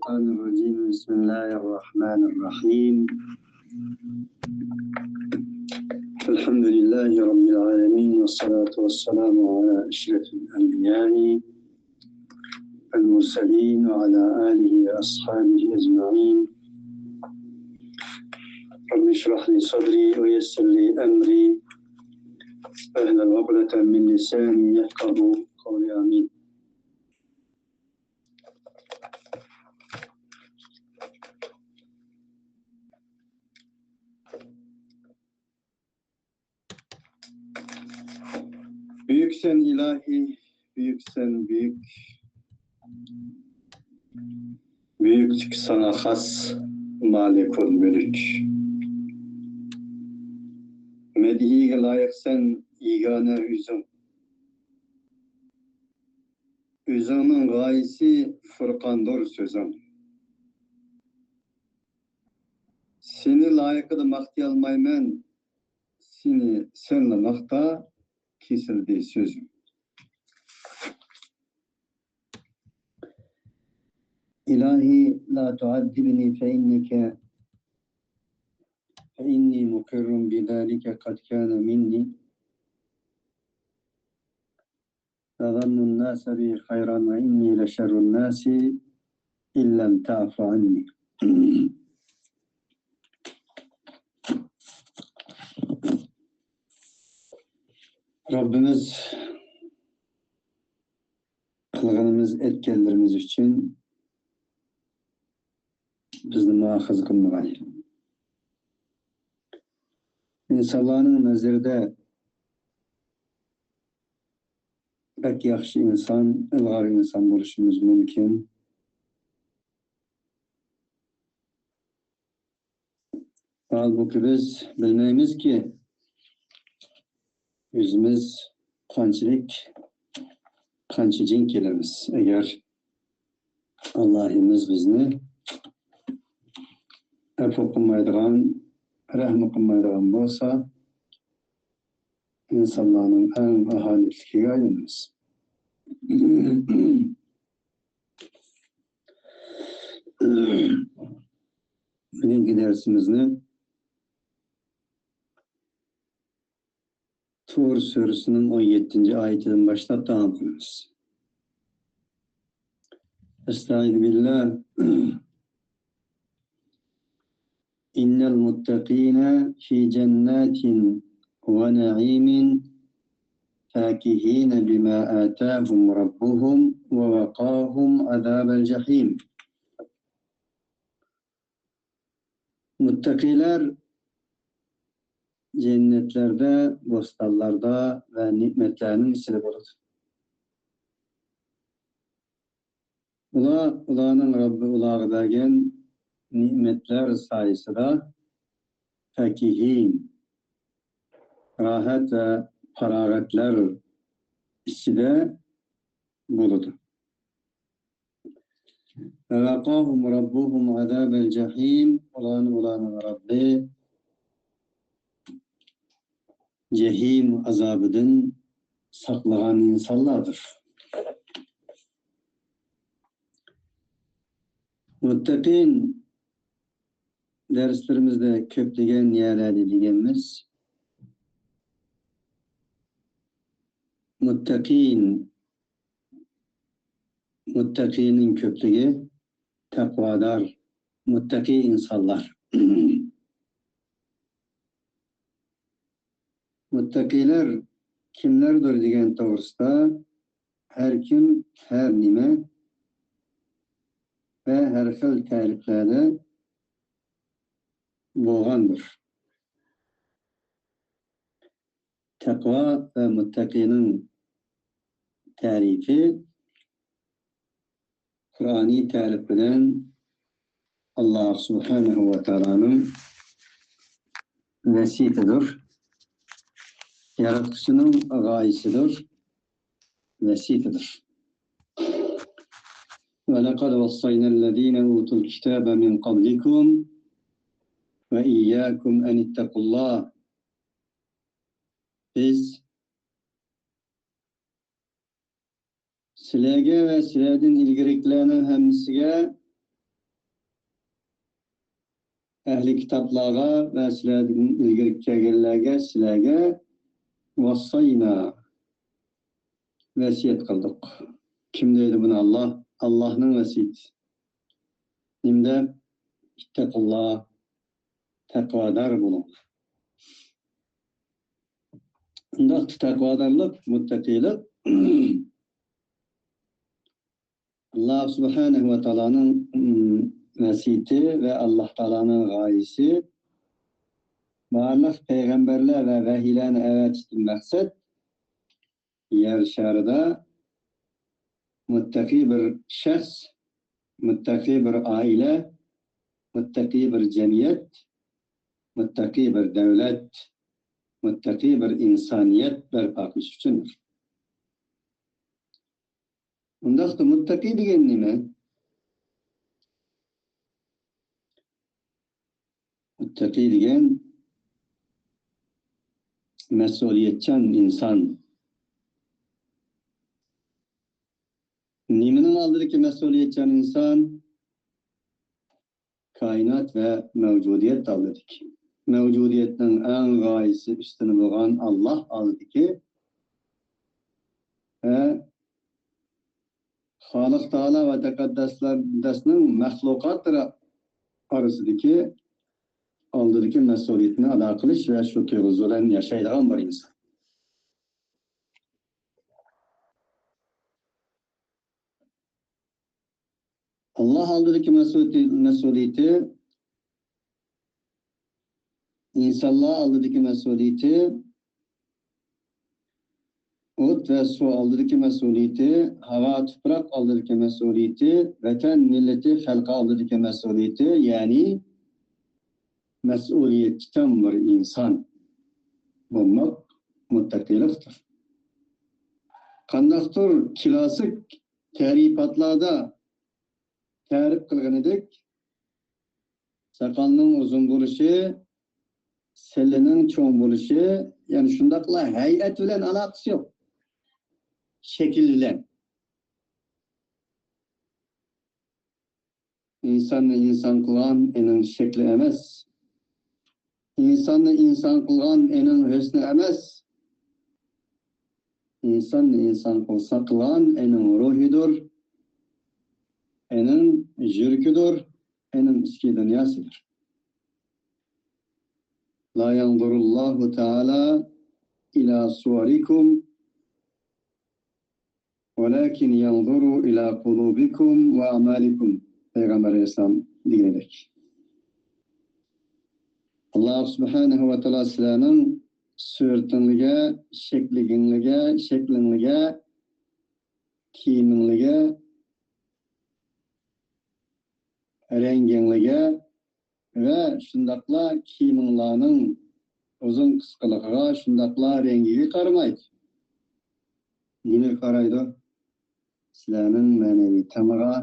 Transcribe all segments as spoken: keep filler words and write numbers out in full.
الشيطان الرجيم. بسم الله الرحمن الرحيم. الحمد لله رب العالمين، والصلاة والسلام على أشرف الأنبياء والمرسلين وعلى آله وأصحابه أجمعين. رب اشرح لي صدري ويسر لي أمري واحلل عقدة من لساني يفقهوا قولي. آمين. بۈيۈكسەن ئىلاھى، بۈيۈكسەن بۈيۈك. بۈيۈكلۈك ساڭا خاس، مالىكۇل مۈلۈك. مەدھىيگە لايىقسەن يېگانە ئۆزۈڭ. ئۆزۈڭنىڭ غايىسى فۇرقاندۇر سۆزۈڭ. سېنى لايىقىدا ماختىيالمايمەن، سېنى سەنلا ماختا، كېسىلدى سۆزۈم. إلهي لا تعذبني فإنك، فإني مقر بذلك قد كان مني. تظن الناس بي خيرا وإني لشر الناس إن لم تعف عني. رەببىمىز قىلغىنىمىز، ئەتكەنلىرىمىز ئۈچۈن بىزنى مۇئاخىزە قىلمىغاي. ئىنسانلارنىڭ نەزىرىدە بەك ياخشى ئىنسان، ئىلغار ئىنسان بولۇشىمىز مۇمكىن. ھالبۇكى، بىز بىلمەيمىزكى، ئۆزىمىز قانچىلىك، قانچە جىڭ كېلىمىز. ئەگەر ئاللاھىمىز بىزنى ئەپۇ قىلمايدىغان، رەھمى قىلمايدىغان بولسا، ئىنسانلارنىڭ ئەڭ ئاھانەتلىكىگە ئايلىنىمىز. بۈگۈنكى دەرسىمىزنى تۇر سۈرىسىنىڭ ئون يەتتىنچى ئايىتىدىن باشلاپ داۋام قىلىمىز. أستعيذ بالله. إن المتقين في جنات ونعيم فاكهين بما آتاهم ربهم ووقاهم عذاب الجحيم. مۇتتەقىلەر جەننەتلەردە، بوستانلاردا ۋە نېمەتلەرنىڭ ئىچىدە بولىدۇ. ئۇلار، ئۇلارنىڭ رەببى ئۇلارغا بەرگەن نېمەتلەر سايىسىدا فاكىھىن، راھەت ۋە پاراغەتلەر ئىچىدە بولىدۇ. ووقاهم ربهم عذاب الجحيم. ئۇلارنى ئۇلارنىڭ رەببى جەھىم ئازابىدىن ساقلىغان ئىنسانلاردۇر. مۇتتەقىن دەرسلىرىمىزدە كۆپلىگەن يەرلەردە دېگەنمىز، مۇتتەقىن، مۇتتەقىننىڭ كۆپلۈكى تەقۋادار، مۇتتەقى ئىنسانلار. مۇتتەقىلەر كىملەردۇر دېگەن توغرىسىدا، ھەر كىم، ھەر نېمە ۋە ھەر خىل تەرىپلەردە بولغاندۇر. تەقۋا ۋە مۇتتەقىنىڭ تەرىپى قۇرئانىي تەرىپ بىلەن ئاللاھ سۇبھانەھۇ ۋە تائالانىڭ ۋەسىيىتىدۇر، ياراتقۇچىنىڭ غايىسىدۇر، ۋەسىيىتىدۇر. ولقد وصينا الذين أوتوا الكتاب من قبلكم وإياكم أن اتقوا الله. بىز سىلەرگە ۋە سىلەردىن ئىلگىرىكىلەرنىڭ ھەممىسىگە ئەھلى كىتابلارغا ۋە سىلەردىن ئىلگىرى كەلگەنلەرگە، سىلەرگە ۋەسسەينا، ۋەسىيەت قىلدۇق. كىم دەيدۇ بۇنى؟ ئاللا، ئاللانىڭ ۋەسىيىتى. نېمىدە؟ ئىتتەقۇللا، تەقۋادار بولۇڭ. ئۇنداق تەقۋادارلىق، مۇتتەقىلىق ئاللا سۇبھانەھۇ ۋە تائالانىڭ، ئىم، ۋەسىيىتى ۋە ئاللا تائالانىڭ غايىسى. بارلىق پەيغەمبەرلەر ۋە ۋەھىيلەرنى ئەۋەتىشتىن مەقسەت يەر شارىدا مۇتتەقى بىر شەخس، مۇتتەقى بىر ئائىلە، مۇتتەقى بىر جەمئىيەت، مۇتتەقى بىر دەۋلەت، مۇتتەقى بىر ئىنسانىيەت بەرپا قىلىش ئۈچۈندۇر. ئۇنداقتا مۇتتەقى دېگەن نېمە؟ مۇتتەقى دېگەن مەسئۇلىيەتچان ئىنسان. نېمىنىڭ ئالدىدىكى مەسئۇلىيەتچان ئىنسان؟ كائىنات ۋە مەۋجۇدىيەت ئالدىدىكى. مەۋجۇدىيەتنىڭ ئەڭ غايىسى ئۈستۈنى بولغان ئاللاھ ئالدىدىكى ۋە خالىق تائالا ۋە تەقەددەسلەر-، دەسنىڭ مەخلۇقاتلىرى ئارىسىدىكى ئالدىدىكى مەسئۇلىيىتىنى ئادا قىلىش ۋە شۇ تۇيغۇسى بىلەن ياشايدىغان بىر ئىنسان. ئاللاھ ئالدىدىكى مەسئۇلىيىتى، مەسئۇلىيىتى، ئىنسانلار ئالدىدىكى مەسئۇلىيىتى، ئوت ۋە سۇ ئالدىدىكى مەسئۇلىيىتى، ھاۋا، تۇپراق ئالدىدىكى مەسئۇلىيىتى، ۋەتەن، مىللىتى، خەلقى ئالدىدىكى مەسئۇلىيىتى، يەنى مەسئۇلىيەتچان بىر ئىنسان بولماق مۇتتەقىلىقتۇر. قانداقتۇر كلاسسىك تەرىپاتلاردا تەرىپ قىلغىنىدەك، ساقالنىڭ ئۇزۇن بولۇشى، سىلىنىڭ چوڭ بولۇشى، يەنى شۇنداقلا ھەيئەت بىلەن ئالاقىسى يوق. شەكىل بىلەن. ئىنساننى ئىنسان قىلغان ئېنىڭ شەكلى ئەمەس. ئىنساننى ئىنسان قىلغان ئېنىڭ ھۆسنى ئەمەس. ئىنساننى ئىنسان قىلسا قىلغان ئېنىڭ روھىدۇر، ئېنىڭ يۈرىكىدۇر، ئېنىڭ ئىچكى دۇنياسىدۇر. لا ينظر الله تعالى إلى صوركم ولكن ينظر إلى قلوبكم وأعمالكم. پەيغەمبەر ئەلەيھىسسالام دېگىنىدەك. ئاللاھ سۇبھانەھۇ ۋە تائالا سىلەرنىڭ سۈرىتىڭلىگە، شەكلىگىڭلىگە، شەكلىڭلىگە، كىيىمىڭلىگە، رەڭگىڭلىگە ۋە شۇنداقلا كىيىمىڭلارنىڭ ئۇزۇن قىسقىلىقىغا، شۇنداقلا رەڭگىگە قارىمايدۇ. نېمىگە قارايدۇ؟ سىلەرنىڭ مەنىۋىيىتىڭلارغا،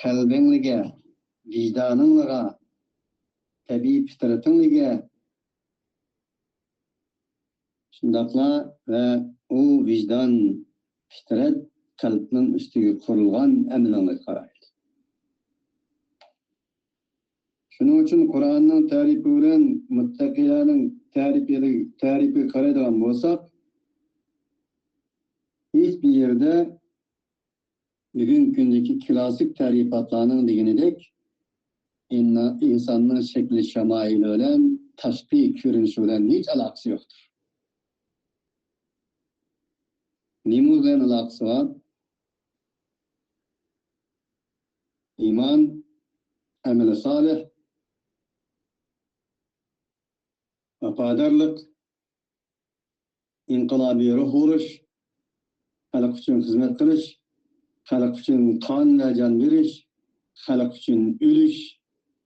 قەلبىڭلىگە، ۋىجدانىڭلىغا، تەبىئىي پىترىتىڭلىگە، شۇنداقلا ۋە ئۇ ۋىجدان، پىترەت قەلبنىڭ ئۈستىگە قۇرۇلغان ئەمىلىڭلارغا قارايدۇ. شۇنىڭ ئۈچۈن قۇرئاننىڭ تەرىپى بىلەن مۇتتەقىلەرنىڭ تەرىپى، تەرىپىگە قارايدىغان بولساق، ھېچ بىر يەردە بۈگۈنكى كۈندىكى كلاسسىك تەرىپاتلارنىڭ دېگىنىدەك، ئىننا-، ئىنساننىڭ شەكلى شامائىلى بىلەن، تاشقى كۆرۈنۈشى بىلەن ھېچ ئالاقىسى يوقتۇر. نېمە بىلەن ئالاقىسى بار؟ ئىمان، ئەمەلى سالىھ، ۋاپادارلىق، ئىنقىلابىي روھ بولۇش، خەلق ئۈچۈن خىزمەت قىلىش، خەلق ئۈچۈن قان ۋە جان بېرىش، خەلق ئۈچۈن ئۆلۈش،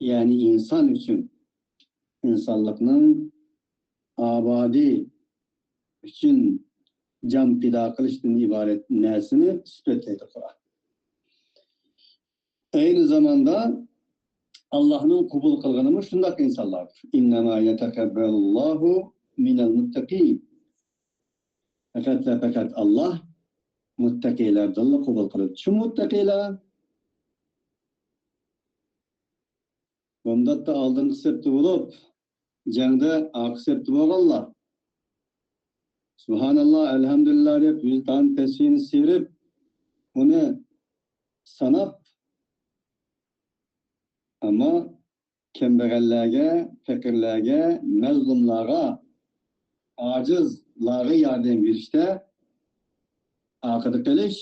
يەنى ئىنسان ئۈچۈن، ئىنسانلىقنىڭ ئابادى ئۈچۈن جان پىدا قىلىشتىن ئىبارەت نەرسىنى سۈپەتلەيدۇ قۇرئان. ئەينى زاماندا ئاللاھنىڭ قوبۇل قىلغىنىمۇ شۇنداق ئىنسانلاردۇر. إنما يتقبل الله من المتقين. پەقەت ۋە پەقەت ئاللاھ مۇتتەقىيلاردىنلا قوبۇل قىلىدۇ. شۇ مۇتتەقىيلار بامداتتا ئالدىنقى سەپتە بولۇپ، جەڭدە ئارقا سەپتە بولغانلار، سۇبھاناللا، ئەلھەمدۇلىللا دەپ، يۈز دانە تەسبىھنى سىيرىپ، ئۇنى ساناپ، ئەمما كەمبەغەللەرگە، پەقىرلەرگە، مەزلۇملارغا، ئاجىزلارغا ياردەم بېرىشتە ئارقىدا قېلىش،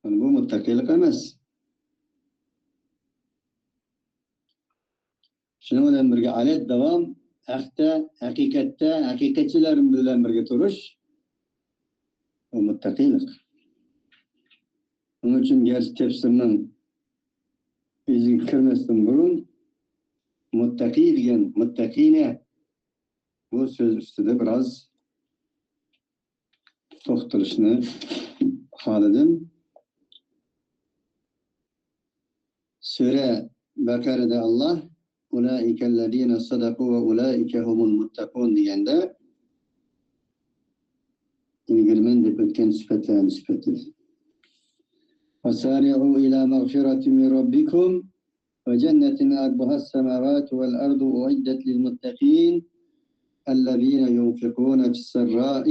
مانا بۇ مۇتتەقىلىق ئەمەس. شۇنىڭ بىلەن بىرگە، ئەلەد داۋام، ھەقتە، ھەقىقەتتە، ھەقىقەتچىلەر بىلەن بىرگە تۇرۇش، بۇ مۇتتەقىلىق. شۇنىڭ ئۈچۈن گەرچە تەپسىرنىڭ ئۆزىگە كىرمەستىن بۇرۇن، مۇتتەقى دېگەن، مۇتتەقىنە، بۇ سۆز ئۈستىدە بىراز توختىلىشنى خالىدىم. سۈرە بەقەرىدە ئاللا «ئۇلائىكەللەزىنە سەدەقۇ ۋە ئۇلائىكە ھۇمۇل مۇتتەقۇن» دېگەندە، ئىلگىرى مەن دەپ ئۆتكەن سۈپەتلەرنى سۈپەتلىدى. «وسارعوا إلى مغفرة من ربكم وجنة عرضها السماوات والأرض أعدت للمتقين الذين ينفقون في السراء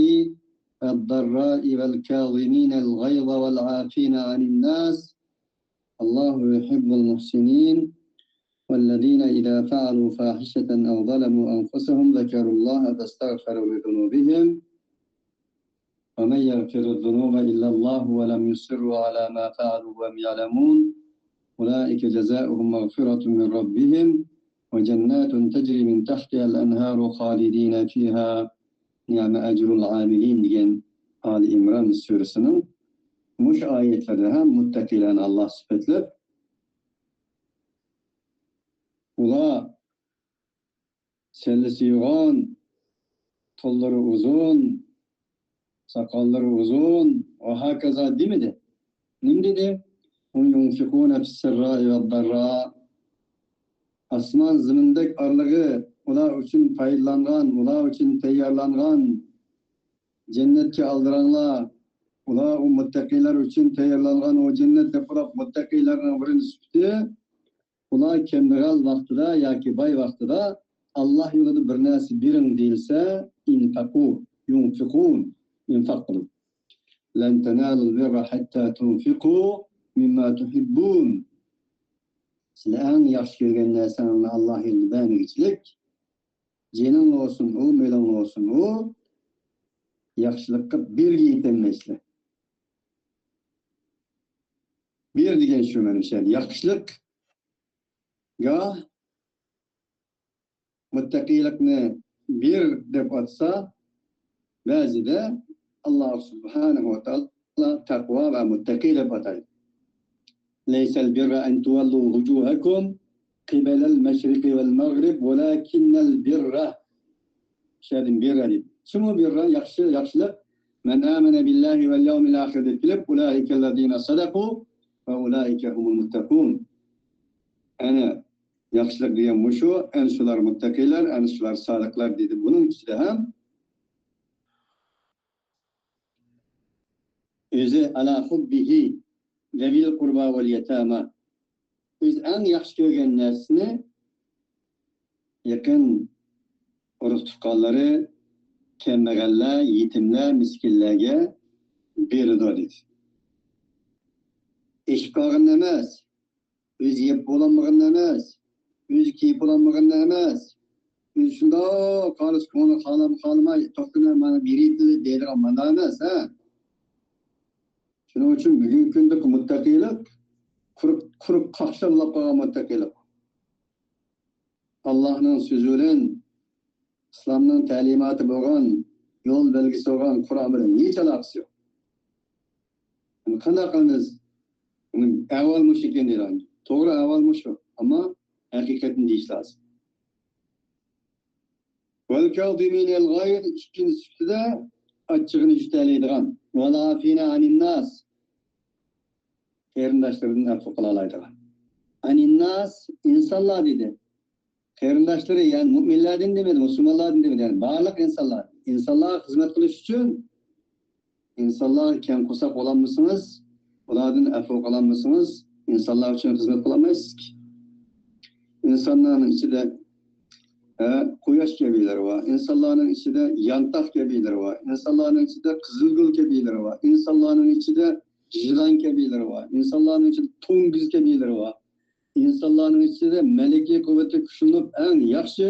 والضراء والكاظمين الغيظ والعافين عن الناس والله يحب المحسنين والذين إذا فعلوا فاحشة أو ظلموا أنفسهم ذكروا الله فاستغفروا لذنوبهم ومن يغفر الذنوب إلا الله ولم يصروا على ما فعلوا وهم يعلمون أولئك جزاؤهم مغفرة من ربهم وجنات تجري من تحتها الأنهار خالدين فيها نعم أجر العاملين» دېگەن ئالى ئىمران سۈرىسىنىڭ مۇشۇ ئايەتلىرىدە ھەم مۇتتەقىلەرنى ئاللا سۈپەتلەپ، ئۇلار سەللىسى يوغان، تونلىرى ئۇزۇن، ساقاللىرى ئۇزۇن ۋە ھاكازا دېمىدى. نېمە دېدى؟ «ينفقون في السراء والضراء». ئاسمان زېمىندەك ئارىلىقى ئۇلار ئۈچۈن پايدىلانغان، ئۇلار ئۈچۈن تەييارلانغان جەننەتكە ئالدىراڭلار. ئۇلار ئۇ مۇتتەقىلەر ئۈچۈن تەييارلانغان ئۇ جەننەت دەپ تۇرۇپ، مۇتتەقىلەرنىڭ بىرىنچى سۈپىتى، ئۇلار كەمبەغەل ۋاقتىدا ياكى باي ۋاقتىدا «ئاللا يولىدا بىر نەرسە بېرىڭ» دېيىلسە، «ئىنفەقۇ»، «يۇنفىقۇن»، ئىنفاق قىلىڭ. «لن تنالوا البر حتى تنفقوا مما تحبون». سىلەر ئەڭ ياخشى كۆرگەن نەرسەڭلارنى ئاللا يولىدا بەرمىگۈچىلىك، جېنىڭ بولسۇن ئۇ، مېلىڭ بولسۇن ئۇ، ياخشىلىققا بىرگە يېتەلمەيسىلەر. بىر دېگەن شۇ، مانا شۇ ياخشىلىق گاھ مۇتتەقىلىقنى بىر دەپ ئاتىسا، بەزىدە ئاللا سۇبھانەھۇ ۋە تائالا تەقۋا ۋە مۇتتەقى دەپ ئاتايدۇ. لەيسەل بىررە ئەن تۇۋەللۇ ۋۇجۇھەكۇم قىبەلەل مەشرىقى ۋەل مەغرىب ۋەلەكىننەل بىررە. شۇ يەردىن بىررە دېدى. شۇمۇ بىررە ياخشى، ياخشىلىق. مەن ئامەنە بىللاھى ۋەل يەۋمىل ئاخىر دەپ كېلىپ، ئۇلائىكەللەزىنە سەدەقۇ ۋە ئۇلائىكە ھۇمۇل مۇتتەقۇن. ئەنە ياخشىلىق دېگەن مۇشۇ، ئەنە شۇلار مۇتتەقىلەر، ئەنە شۇلار سادىقلار دېدى. بۇنىڭ ئىچىدە ھەم ئۆزى ئەلا خۇببىھى ذەۋىل قۇربا ۋەل يەتامە. ئۆزى ئەڭ ياخشى كۆرگەن نەرسىنى يېقىن ئۇرۇق-تۇغقانلىرى، كەمبەغەللەر، يېتىملەر، مىسكىنلەرگە بېرىدۇ دېدى. ئېشىپ قالغىنىنى ئەمەس، ئۆزى يەپ بولالمىغىنىنى ئەمەس، ئۆزى كىيىپ بولالمىغىنىنى ئەمەس، ئۆزى شۇنداق خالىسا كۆڭلى خالام-، خالىماي توختىماي مانا بېرىدۇ دەيدىغان مانا ئەمەس، ھە. شۇنىڭ ئۈچۈن بۈگۈنكى كۈندىكى مۇتتەقىلىق قۇرۇق، قۇرۇق قاقشاللاپ قالغان مۇتتەقىلىق. ئاللاھنىڭ سۆزى بىلەن، ئىسلامنىڭ تەلىماتى بولغان، يول بەلگىسى بولغان قۇرئان بىلەن ھېچ ئالاقىسى يوق. قانداق قىلىمىز؟ ئەھۋال مۇشۇ ئىكەن دەيدۇ. توغرا ئەھۋال مۇشۇ. ئەمما ھەقىقەتنى دېيىش لازىم. ۋەل كازىمىنەل غەيز، ئىككىنچى سۈپىتىدە ئاچچىقىنى يۈتەلەيدىغان. ۋەل ئافىنە ئانىنناس، قېرىنداشلىرىدىن ئەپۇ قىلالايدىغان. ئانىنناس، ئىنسانلار دېدى. قېرىنداشلىرى، يەنى مۇئمىنلاردىن دېمىدى، مۇسۇلمانلاردىن دېمىدى، يەنى بارلىق ئىنسانلار. ئىنسانلارغا خىزمەت قىلىش ئۈچۈن، ئىنسانلارغا كەڭ قورساق بولالمىسىڭىز، ئۇلاردىن ئەپۇ قىلالمىسىڭىز، ئىنسانلار ئۈچۈن خىزمەت قىلالمايسىزكى. ئىنسانلارنىڭ ئىچىدە، ھە، قۇياش كەبىلىرى بار. ئىنسانلارنىڭ ئىچىدە يانتاق كەبىلىرى بار. ئىنسانلارنىڭ ئىچىدە قىزىلگۈل كەبىلىرى بار. ئىنسانلارنىڭ ئىچىدە يىلان كەبىلىرى بار. ئىنسانلارنىڭ ئىچىدە توڭگۇز كەبىلىرى بار. ئىنسانلارنىڭ ئىچىدە مەلىكىي قۇۋۋىتى كۈچلىنىپ، ئەڭ ياخشى،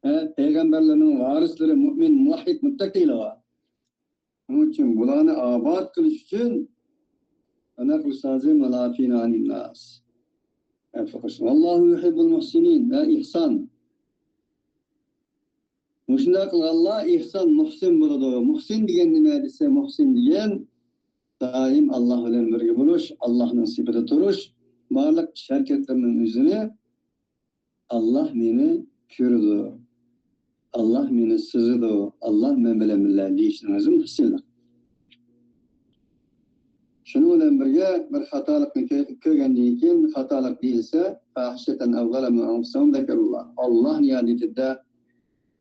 ھە، پەيغەمبەرلەرنىڭ ۋارىسلىرى، مۇئمىن، مۇۋەھھىد، مۇتتەقىلار بار. شۇنىڭ ئۈچۈن بۇلارنى ئاباد قىلىش ئۈچۈن قانداق قىلىش لازىم؟ ۋەلئافىينە ئانىنناس. ئەپۇ قىلىش. ۋاللاھۇ يۇھىببۇل مۇھسىنىن. ۋە ئېھسان. مۇشۇنداق قىلغانلار ئېھسان، مۇھسىن بولىدۇ. مۇھسىن دېگەن نېمە دېسە، مۇھسىن دېگەن دائىم ئاللاھ بىلەن بىرگە بولۇش، ئاللاھنىڭ سېپىدە تۇرۇش، بارلىق ئىش ھەرىكەتلىرىنىڭ ئۆزىنى «ئاللاھ مېنى كۆرىدۇ، ئاللاھ مېنى سېزىدۇ، ئاللاھ مەن بىلەن بىللە» دېيىشنىڭ ئۆزى مۇھسىنلىق. شۇنىڭ بىلەن بىرگە، بىر خاتالىقنى كۆ-، كۆرگەندىن كېيىن، خاتالىق دېيىلسە، فاحشة أو ظلموا أنفسهم ذكروا الله. ئاللاھنى ياد ئېتىدۇ،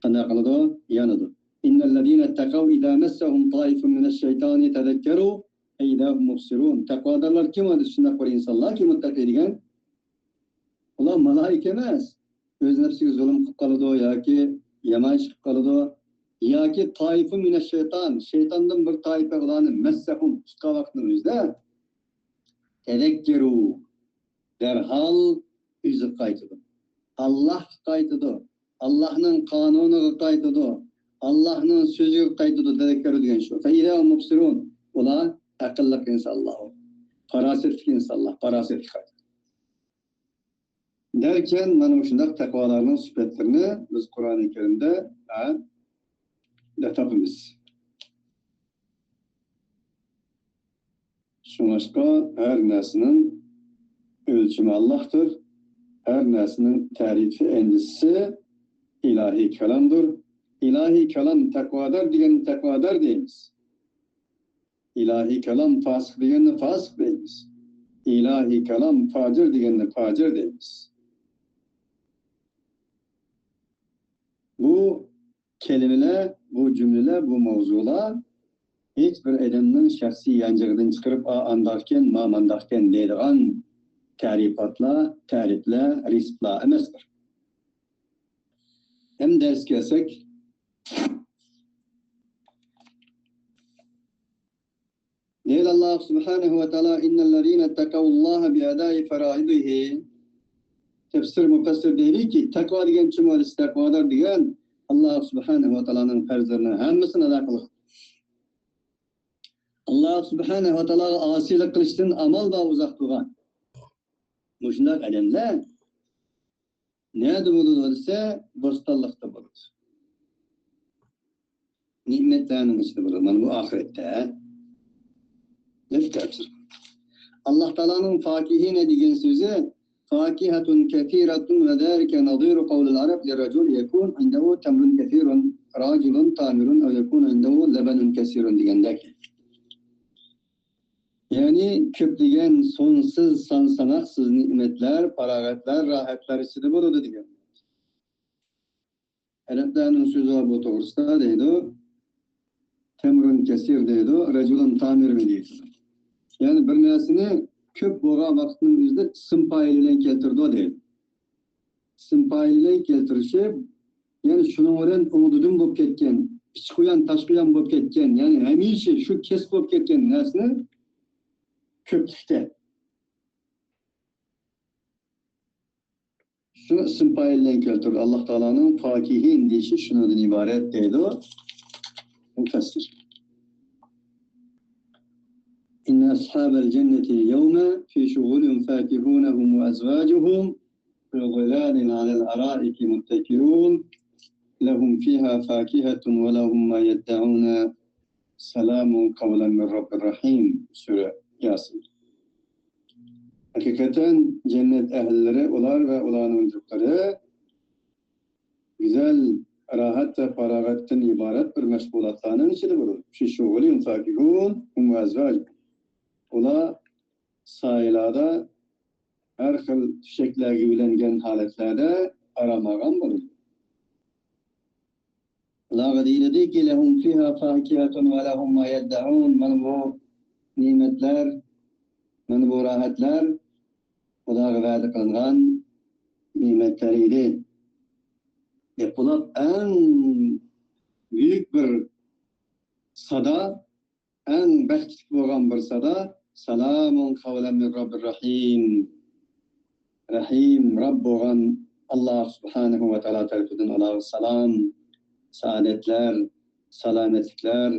قانداق قىلىدۇ؟ يانىدۇ. إن الذين اتقوا إذا مسهم طائف من الشيطان تذكروا فإذا هم مبصرون. تەقۋادارلار كىم؟ ئۇ شۇنداق بىر ئىنسانلاركى، مۇتتەقى دېگەن، ئۇلار مالايىكە ئەمەس. ئۆز نەپسىگە زۇلۇم قىلىپ قالىدۇ ياكى يامان ئىش قىلىپ قالىدۇ. ياكى تائىفە مىنەش شەيتان، شەيتاندىن بىر تائىپە ئۇلارنى مەسسەھۇم، تۇتقان ۋاقىتنىڭ ئۆزىدە، تەزەككەرۇ، دەرھال ئۆزىگە قايتىدۇ. ئاللاھقا قايتىدۇ. ئاللاھنىڭ قانۇنىغا قايتىدۇ. ئاللاھنىڭ سۆزىگە قايتىدۇ. تەزەككەرۇ دېگەن شۇ. فەئىزا ھۇم مۇبسىرۇن. ئۇلار ئەقىللىق ئىنسانلار. پاراسەتلىك ئىنسانلار. پاراسەتكە قايتىدۇ. دەركەن، مانا مۇشۇنداق تەقۋالارنىڭ سۈپەتلىرىنى بىز قۇرئانى كەرىمدە، ھە، دە تاپىمىز. شۇڭلاشقا ھەر نەرسىنىڭ ئۆلچىمى ئاللاھتۇر، ھەر نەرسىنىڭ تەرىپى، ئەندىزىسى ئىلاھىي كالامدۇر. ئىلاھىي كالام تەقۋادار دېگەن تەقۋادار دەيمىز. ئىلاھىي كالام پاسىق دېگەننى پاسىق دەيمىز. ئىلاھىي كالام پاجىر دېگەننى پاجىر دەيمىز. بۇ كەلىمىلەر، بۇ جۈملىلەر، بۇ ماۋزۇلار ھېچ بىر ئادەمنىڭ شەخسىي يانچۇقىدىن چىقىرىپ، «ئا، ئانداقكەن، ما، مانداقكەن» دەيدىغان تەرىپاتلار، تەرىپلەر، رېتسېپلار ئەمەستۇر. ئەمدى دەرسكە كەلسەك، دەيدۇ ئاللاھ سۇبھانەھۇ ۋە تائالا، «إن الذين اتقوا الله بأداء فرائضه». تەپسىر مۇپەسسىر دەيدۇكى، تەقۋا دېگەن چىمۇ دېسە، تەقۋادار دېگەن ئاللاھ سۇبھانەھۇ ۋە تائالانىڭ پەرزلىرىنىڭ ھەممىسىنى ئادا قىلغان. ئاللاھ سۇبھانەھۇ ۋە تائالاغا ئاسىيلىق قىلىشتىن ئامال بار ئۇزاق تۇرغان. مۇشۇنداق ئادەملەر نەدە بولىدۇ دېسە، بوستانلىقتا بولىدۇ. نېمەتلەرنىڭ ئىچىدە بولىدۇ. مانا بۇ ئاخىرەتتە. ئاللاھ تائالانىڭ فاكىھىنە دېگەن سۆزى، فاكىھەتۇن كەسىرەتۇن ۋە زالىكە نەزىرۇ قەۋلىل ئەرەب لىررەجۇل يەكۇنۇ ئىندەھۇ تەمرۇن كەسىرۇن، راجۇلۇن تامىرۇن ئەۋ يەكۇنۇ ئىندەھۇ لەبەنۇن كەسىرۇن دېگەندەك. يەنى كۆپلىگەن سانسىز، سان-ساناقسىز نېمەتلەر، پاراغەتلەر، راھەتلەر ئىچىدە بولىدۇ دېگەن. ئەرەبلەرنىڭ سۆزى بار بۇ توغرىسىدا دەيدۇ. تەمرۇن كەسىر دەيدۇ، رەجۇلۇن تامىرۇن دەيدۇ. يەنى بىر نەرسىنى كۆپ بولغان ۋاقىتنىڭ ئۆزىدە ئىسىم پائىل بىلەن كەلتۈرىدۇ دەيدۇ. ئىسىم پائىل بىلەن كەلتۈرۈشى، يەنى شۇنىڭ بىلەن ئوڭدىدىن بولۇپ كەتكەن، ئىچقۇيان، تاشقۇيان بولۇپ كەتكەن، يەنى ھەمىشە شۇ كەسىپ بولۇپ كەتكەن نەرسىنى كۆپلۈكتە. شۇ ئىسىم پائىل بىلەن كەلتۈرىدۇ. ئاللاھ تائالانىڭ فاكىھىن دېيىشى شۇنىڭدىن ئىبارەت دەيدۇ مۇپەسسىر. إن أصحاب الجنة اليوم في شغل فاكهون هم وأزواجهم في ظلال على الأرائك متكئون لهم فيها فاكهة ولهم ما يدعون سلام قولا من رب رحيم. سۈرە ياسىن. ھەقىقەتەن جەننەت ئەھلىلىرى، ئۇلار ۋە ئۇلارنىڭ جۇتلىرى گۈزەل، راھەت ۋە پاراغەتتىن ئىبارەت بىر مەشغۇلاتلارنىڭ ئىچىدە بولىدۇ. في شغل فاكهون هم وأزواجهم. ئۇلار سايىلاردا ھەر خىل چېچەكلەرگە بۆلەنگەن ھالەتلەردە ئارام ئالغان بولىدۇ. ئۇلارغا دېيىلىدۇكى، لهم فيها فاكهة ولهم ما يدعون. مانا بۇ نېمەتلەر، مانا بۇ راھەتلەر ئۇلارغا ۋەدە قىلىنغان نېمەتلەر ئىدى. دەپ بولۇپ، ئەڭ بۈيۈك بىر سادا، ئەڭ بەختلىك بولغان بىر سادا، سالامۇن قەۋلەن مىن رەببىر رەھىم. رەھىم، رەب بولغان ئاللا سۇبھانەھۇ ۋە تائالا تەرىپىدىن ئۇلارغا سالام، سائادەتلەر، سالامەتلىكلەر،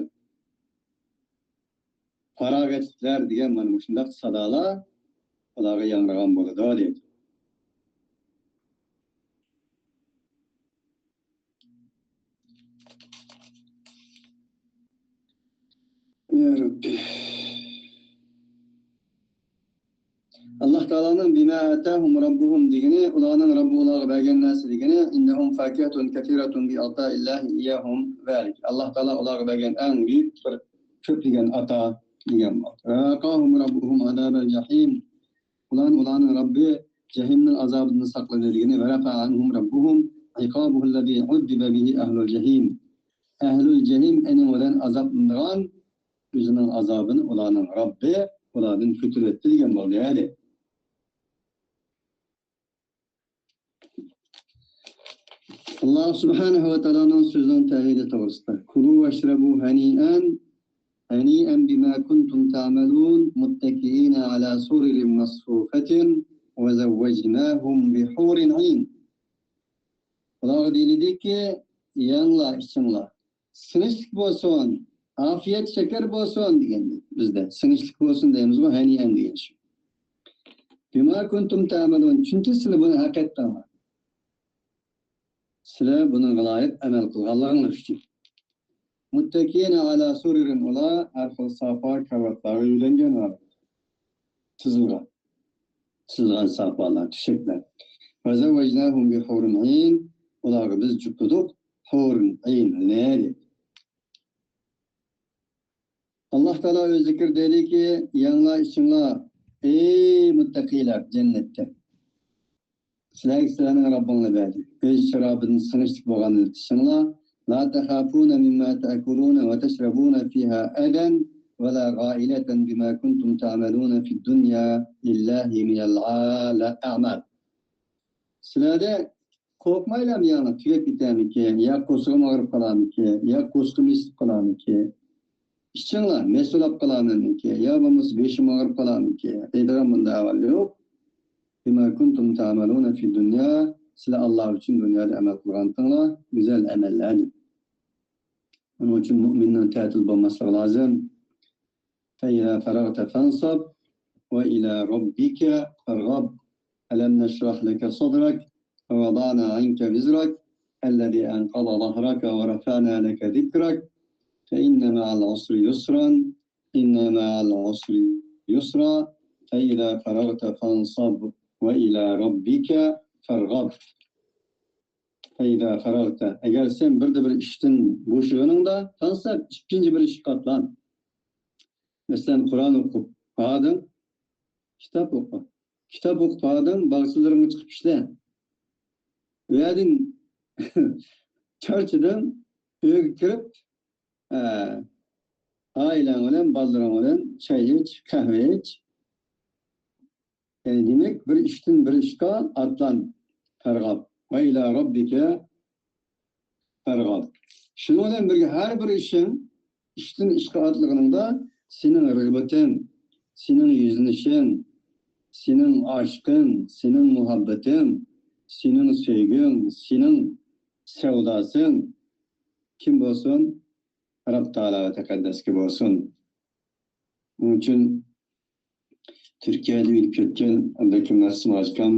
پاراغەتلىكلەر دېگەن مانا مۇشۇنداق سادالار ئۇلارغا ياڭرىغان بولىدۇ، دەيدۇ. يا رەببى. ئاللا تائالانىڭ بىما ئاتاھۇم رەببۇھۇم دېگىنى، ئۇلارنىڭ رەببى ئۇلارغا بەرگەن نەرسە دېگىنى، ئىندەھۇم فاكىھەتۇن كەسىرەتۇن بىئاتائىللاھى ئىيياھۇم ۋەلىك. ئاللا تائالا ئۇلارغا بەرگەن ئەڭ بۈيۈك بىر كۆپلىگەن ئاتا دېگەن بولدى. ۋەۋەقاھۇم رەببۇھۇم ئازابەل جەھىم. ئۇلارنى ئۇلارنىڭ رەببى جەھىننىڭ ئازابىدىن ساقلىدى دېگىنى، ۋەرەفەئە ئەنھۇم رەببۇھۇم ئىقابۇھۇللەزى ئۇززىبە بىھى ئەھلۇل جەھىم. ئەھلۇل جەھىم ئەنى بىلەن ئازابلىنىدىغان ئۆزىنىڭ ئازابىنى ئۇلارنىڭ رەببى ئۇلاردىن كۆتۈرۈۋەتتى دېگەن بولدى، يەنى. ئاللا سۇبھانەھۇ ۋە تائالانىڭ سۆزىنىڭ تەئۋىلى توغرىسىدا. كلوا واشربوا هنيئا، هنيئا بما كنتم تعملون، متكئين على سرر مصفوفة، وزوجناهم بحور عين. ئۇلارغا دېيىلدىكى، يەڭلار، ئىچىڭلار. سىڭىشلىك بولسۇن، ئافىيەت شېكەر بولسۇن دېگەن بىزدە. سىڭىشلىك بولسۇن دەيمىزغۇ، ھەنىئەن دېگەن شۇ. بما كنتم تعملون، چۈنكى سىلەر بۇنى ھەق ئەتتىڭلار. سىلەر بۇنىڭغا لايىق ئەمەل قىلغانلىقىڭلار ئۈچۈن. متكئين على سرر، ئۇلار ھەر خىل ساپا كارىۋاتلارغا يۆلەنگەن ھالەتتە. تىزىلغان. تىزىلغان ساپالار، تۆشەكلەر. وزوجناهم بحور عين، ئۇلارغا بىز جۈپلىدۇق ھورۇن ئەينلەرنى. ئاللا تائالا ئۆزى زىكىر دەيدىكى، يەڭلار ئىچىڭلار، ئەي مۇتتەقىلەر جەننەتتە. سىلەرگە سىلەرنىڭ رەببىڭلار بەردى. ئۆز شارابىدىن سىڭىشلىق بولغاننى ئىچىڭلار. لا تخافون مما تأكلون وتشربون فيها أذى ولا غائلة بما كنتم تعملون في الدنيا لله من الأعمال. سىلەردە قورقمايلامۇ يەنى تۈگەپ كېتەرمىكىن، يا قورسىقىم ئاغرىپ قالارمىكىن، يا قورسىقىم ئېسىپ قالارمىكىن؟ ئىچىڭلار، مەستۇلاپ قالارمەنمىكىن، يا بولمىسا بېشىم ئاغرىپ قالارمىكىن دەيدىغان بۇنداق ئەھۋال يوق. بما كنتم تعملون في الدنيا، سىلەر ئاللا ئۈچۈن دۇنيادا ئەمەل قىلغانتىڭلار گۈزەل ئەمەللەرنى. ئۇنىڭ ئۈچۈن مۇئمىننىڭ تەتىل بولماسلىقى لازىم. فإذا فرغت فانصب وإلى ربك فارغب. ألم نشرح لك صدرك ووضعنا عنك وزرك الذي أنقض ظهرك ورفعنا لك ذكرك فإن مع العسر يسرا إن مع العسر يسرا فإذا فرغت فانصب وإلى ربك فارغب. فإذا فرغت، ئەگەر سەن بىردە بىر ئىشتىن بوشىغىنىڭدا، فانصب، ئىككىنچى بىر ئىشقا ئاتلان. مەسىلەن، قۇرئان ئوقۇپ باردىڭ، كىتاب ئوقۇ. كىتاب ئوقۇپ باردىڭ، باغچىلىرىڭغا چىقىپ ئىشلە. ئۇ يەردىن چارچىدىڭ، ئۆيگە كىرىپ، ھە، ئائىلەڭ بىلەن، بالىلىرىڭ بىلەن چاي ئىچ، قەھۋە ئىچ. يەنى دېمەك، بىر ئىشتىن بىر ئىشقا ئاتلان، فارغاب. وإلى ربك فارغب. شۇنىڭ بىلەن بىرگە ھەر بىر ئىشىڭ، ئىشتىن ئىشقا ئاتلىغىنىڭدا سېنىڭ رىغبىتىڭ، سېنىڭ يۈزلىنىشىڭ، سېنىڭ ئاشىقىڭ، سېنىڭ مۇھەببىتىڭ، سېنىڭ سۆيگۈڭ، سېنىڭ سەۋداسىڭ كىم بولسۇن؟ رەب تائالا تەقەددەسكە بولسۇن. ئۇنىڭ ئۈچۈن تۈركىيەدە ئۆلۈپ كەتكەن ئابدۇكېرىم مەخسۇم ھاجىكام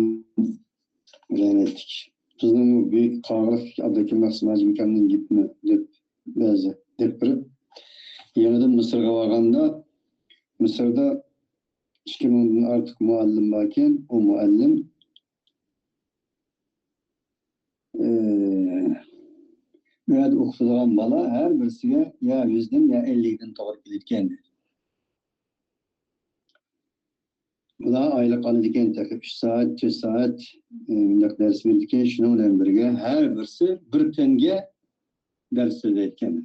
رەھمەتلىك. بىزنىڭ بۇ بۈيۈك قاغىلىقتىكى ئابدۇكېرىم مەخسۇم ھاجىكامنىڭ گېپىمۇ دەپ بەزى دەپ بېرىپ، يېڭىدىن مىسىرغا بارغاندا، مىسىردا ئىككى مىڭدىن ئارتۇق مۇئەللىم باركەن، ئۇ مۇئەللىم ئى، بۇ يەردە ئوقۇتىدىغان بالا ھەر بىرسىگە يا يۈزدىن يا ئەللىكتىن توغرا كېلىدىكەن. ئۇلار ئايلىق ئالىدىكەن، تېخى ئۈچ سائەت، تۆت سائەت، ئى، مۇنداق دەرس بېرىدىكەن. شۇنىڭ بىلەن بىرگە ھەر بىرسى بىر پەنگە دەرس سۆزلەيدىكەن.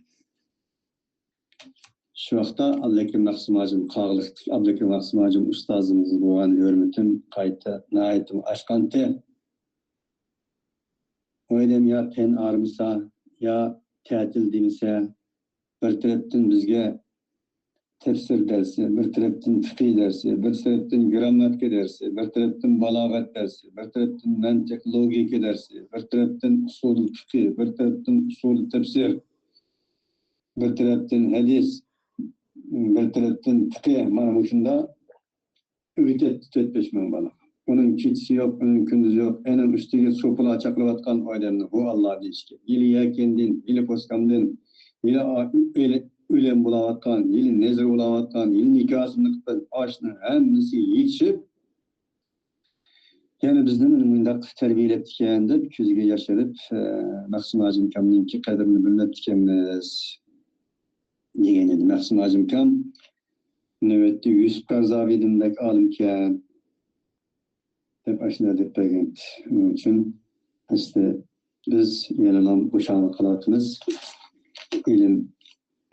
شۇ ۋاقىتتا ئابلىكىم مەخسۇم ھاجىم قاغىلىقتىكى ئابلىكىم مەخسۇم ھاجىم ئۇستازىمىزغا بولغان ھۆرمىتىم قايتا ناھايىتى ئاشقانتى. ئۇ ئادەم يا پەن ئايرىمىسا، يا تەتىل دېمىسە، بىر تەرەپتىن بىزگە تەپسىر دەرسى، بىر تەرەپتىن پىقىھ دەرسى، بىر تەرەپتىن گىرامماتىكا دەرسى، بىر تەرەپتىن بالاغەت دەرسى، بىر تەرەپتىن مەنتىق، لوگىكا دەرسى، بىر تەرەپتىن ئۇسۇلۇل پىقىھ، بىر تەرەپتىن ئۇسۇلۇل تەپسىر، بىر تەرەپتىن ھەدىس، بىر تەرەپتىن پىقىھ، مانا مۇشۇنداق ئۆگىتەتتى تۆت-بەش مىڭ بالا. ئۇنىڭ كېچىسى يوق، ئۇنىڭ كۈندۈزى يوق. ئەنىڭ ئۈستىگە سوپىلار چاقىرىۋاتقان ئۇ ئادەمنى ھۇ ئاللا دېيىشكە. ھېلى يەكەندىن، ھېلى پوسكامدىن، ھېلى ئا-، ئۆلە-، ئۆلەم بولاۋاتقان، ھېلى نەزىر بولاۋاتقان، ھېلى نىكاسىنى قىلىپ، ئاشۇنىڭ ھەممىسى يېتىشىپ، يەنە بىزنى مۇنداق تەربىيەلەپتىكەن دەپ كۆزىگە ياش ئېلىپ، ئە، مەخسۇم ھاجىم ئاكامنىڭكى قەدرىنى بىلمەپتىكەنمىز دېگەن ئىدى. مەخسۇم ھاجىم ئاكام نۆۋەتتە يۈسۈپ قەرزاۋىدىن بەك ئالىمكەن دەپ ئاشۇنداق دەپ بەرگەن. شۇنىڭ ئۈچۈن ئەسلى بىز يەنىلا بوشاڭلىق قىلىۋاتىمىز. ئىلىم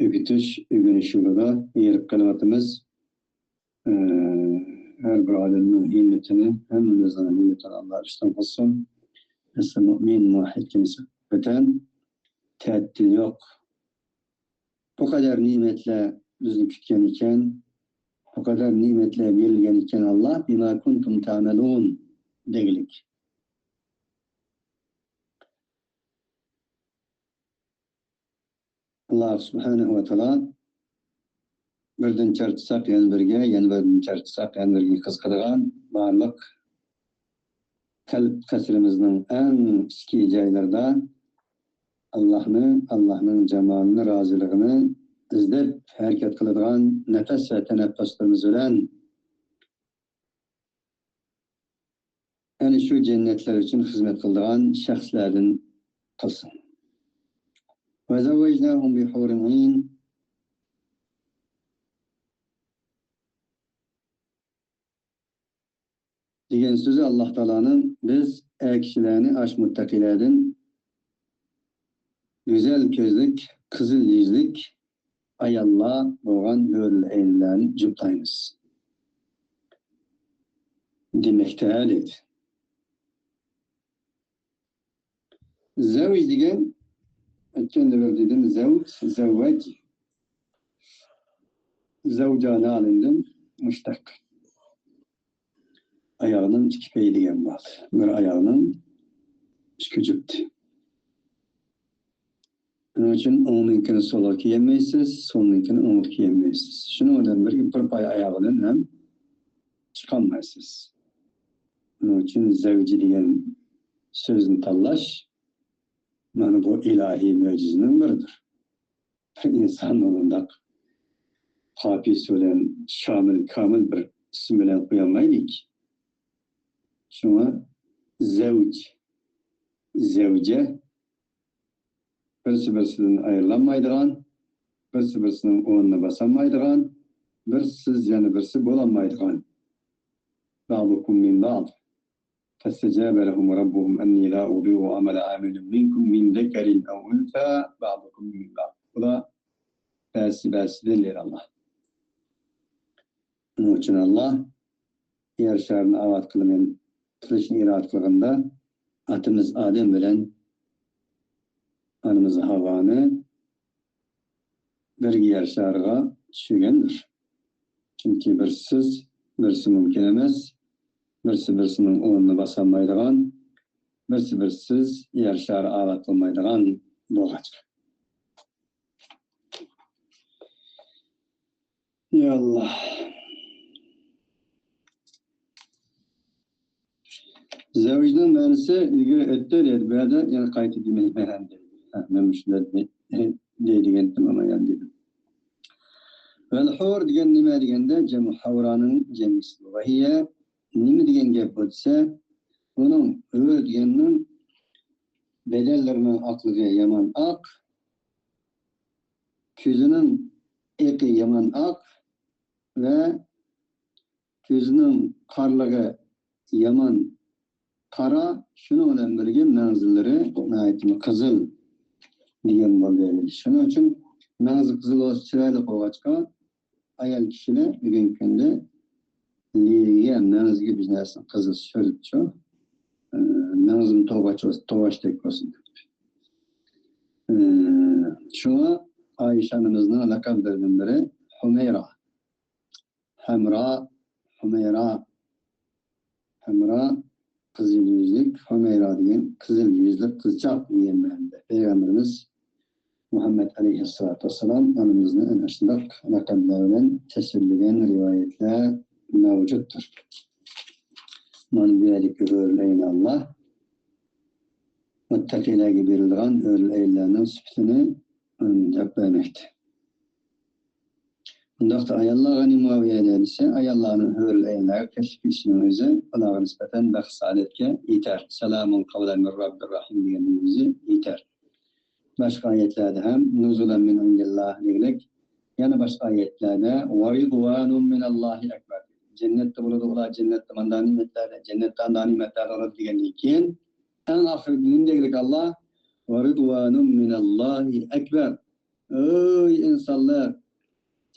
ئۆگىتىش، ئۆگىنىش يولىدا ھېرىپ قېلىۋاتىمىز. ئە، ھەر بىر ئادەمنىڭ ھىممىتىنى، ھەممىمىزنىڭ ھىممىتىنى ئاللا ئۈستۈن قىلسۇن. ئەسلى مۇئمىن، مۇۋەھھىد كىمسە ۋەتەن تەتىل يوق. بۇ قەدەر نېمەتلەر بىزنى كۈتكەن ئىكەن، بۇ قەدەر نېمەتلەر بېرىلگەن ئىكەن، ئاللا، بىما كۇنتۇم تەئمەلۇن دېگۈلۈك. ئاللا سۇبھانەھۇ ۋە تائالا بىردىن چارچىساق يەنە بىرگە، يەنە بىردىن چارچىساق يەنە بىرگە قىزىقىدىغان بارلىق قەلب قەسرىمىزنىڭ ئەڭ ئىچكى جايلىرىدا ئاللاھنى، ئاللاھنىڭ جامالىنى، رازىلىقىنى ئىزدەپ ھەرىكەت قىلىدىغان نەپەس ۋە تەنەپپۇسلىرىمىز بىلەن ئەنە شۇ جەننەتلەر ئۈچۈن خىزمەت قىلىدىغان شەخسلەردىن قىلسۇن. وزوجناهم بحور عين دېگەن سۆزى ئاللا تائالانىڭ، بىز ئەر كىشىلەرنى ئاشۇ مۇتتەقىيلەردىن گۈزەل كۆزلۈك، قىزىل يۈزلۈك ئاياللار بولغان ھۆرۈل ئەينلەرنى جۈپتايمىز دېمەكتە، دېدى. زەۋج دېگەن، ئۆتكەندە بىر دېدىم، زەۋج، زەۋۋەج. زەۋجانە ئالىندىن مۇشتەق. ئاياغنىڭ ئىككى پېيى دېگەن بار. بىر ئاياغنىڭ ئىككى جۈپتى. شۇنىڭ ئۈچۈن ئوڭنىڭكىنى سولغا كىيەلمەيسىز، سولنىڭكىنى ئوڭغا كىيەلمەيسىز. شۇنىڭ بىلەن بىرگە بىر پاي ئاياغ بىلەن ھەم چىقالمايسىز. شۇنىڭ ئۈچۈن زەۋجى دېگەن سۆزنى تاللاش، مانا بۇ ئىلاھىي مۆجىزىنىڭ بىرىدۇر. بىر ئىنساننى ئۇنداق قاپىيىسى بىلەن شامىل، كامىل بىر ئىسىم بىلەن قويالمايدۇ. شۇڭا زەۋج، زەۋجە بىرسى بىرسىدىن ئايرىلالمايدىغان، بىرسى بىرسىنىڭ ئورنىنى باسالمايدىغان، بىرسىز يەنە بىرسى بولالمايدىغان. بعضكم من بعض. فاستجاب لهم ربهم أني لا أضيع عمل عامل منكم من ذكر أو أنثى بعضكم من بعض. بۇلار بەزىسى بەزىسىدىن دەيدۇ ئاللا. شۇنىڭ ئۈچۈن ئاللا يەر شارىنى ئاۋات قىلىمەن، قىلىشنى ئىرادە قىلغاندا، ئاتىمىز ئادەم بىلەن ئانىمىز ھاۋانى بىرگە يەر شارىغا چۈشۈرگەندۇر. چۈنكى بىرسىز بىرسى مۇمكىن ئەمەس، بىرسى بىرسىنىڭ ئورنىنى باسالمايدىغان، بىرسى بىرسىز يەر شارى ئاۋات قىلمايدىغان بولغاچقا. يا ئاللا. زەۋجنىڭ مەنىسى ئىلگىرى ئۆتتى دەيدۇ. بۇ يەردە يەنە قايتا دېمەيمەن دەيدۇ. ھە، مەن مۇشۇنداق دەي-، دەيدىغانتىم، ئەمما يەنە دېدىم. ۋەلھۇر دېگەن نېمە دېگەندە، جەمئۇ ھەۋرانىڭ جەمئىسى. ۋەھىيە نېمە دېگەن گەپ بۇ دېسە، بۇنىڭ ھۆر دېگەننىڭ بەدەنلىرىنىڭ ئاقلىقى يامان ئاق، كۆزىنىڭ ئېقى يامان ئاق ۋە كۆزىنىڭ قارىلىقى يامان قارا، شۇنىڭ بىلەن بىرگە مەڭزىلىرى ناھايىتىمۇ قىزىل دېگەن بولدى. شۇنىڭ ئۈچۈن مەڭزى قىزىل بولسا چىرايلىق بولغاچقا، ئايال كىشىلەر بۈگۈنكى كۈندە لېۋىگە، مەڭزىگە بىر نەرسىنى قىزىل سۈرۈپچۇ، ئە، مېڭىزىم توغاچ-، توغاچتەك بولسۇن. ئى، شۇڭا ئائىشە ئانىمىزنىڭ لەقەملىرىدىن بىرى ھۇمەيرا. ھەمرا، ھۇمەيرا. ھەمرا، قىزىل يۈزلۈك، ھۇمەيرا دېگەن قىزىل يۈزلۈك قىزچاق دېگەن مەنىدە. پەيغەمبىرىمىز مۇھەممەد ئەلەيھىسسالاتۇ ۋەسسالام ئانىمىزنى ئەنە شۇنداق لەقەملەر بىلەن تەسۋىرلىگەن رىۋايەتلەر مەۋجۇتتۇر. مانا بۇ يەردىكى ھۆرۈل ئەين ئاللا مۇتتەقىلەرگە بېرىلىدىغان ھۆرۈل ئەينلەرنىڭ سۈپىتىنى ئۇنى دەپ بەرمەكتە. ئۇنداقتا ئاياللار غەنىيمۇ ئاۋىيە دېسە، ئاياللارنىڭ ھۆرۈل ئەينلەرگە تەكلىپ ئېتىشنىڭ ئۆزى ئۇلارغا نىسبەتەن بەخت سائادەتكە يېتەر. سالامۇن قەۋلەن مىن رەببىر رەھىم دېگەننىڭ ئۆزى يېتەر. باشقا ئايەتلەردە ھەم نۇزۇلەن مىن ئىندىللا دېگۈدەك، يەنە باشقا ئايەتلەردە ۋە رىضۋانۇم مىناللاھى ئەكبەر. جەننەتتە بولىدۇ ئۇلار، جەننەتتە مانداق نېمەتلەردە، جەننەتتە ئانداق نېمەتلەردە بولىدۇ دېگەندىن كېيىن، ئەڭ ئاخىرىدا نېمە دېگۈدەك ئاللا؟ ۋە رىضۋانۇم مىناللاھى ئەكبەر. ئەي ئىنسانلار،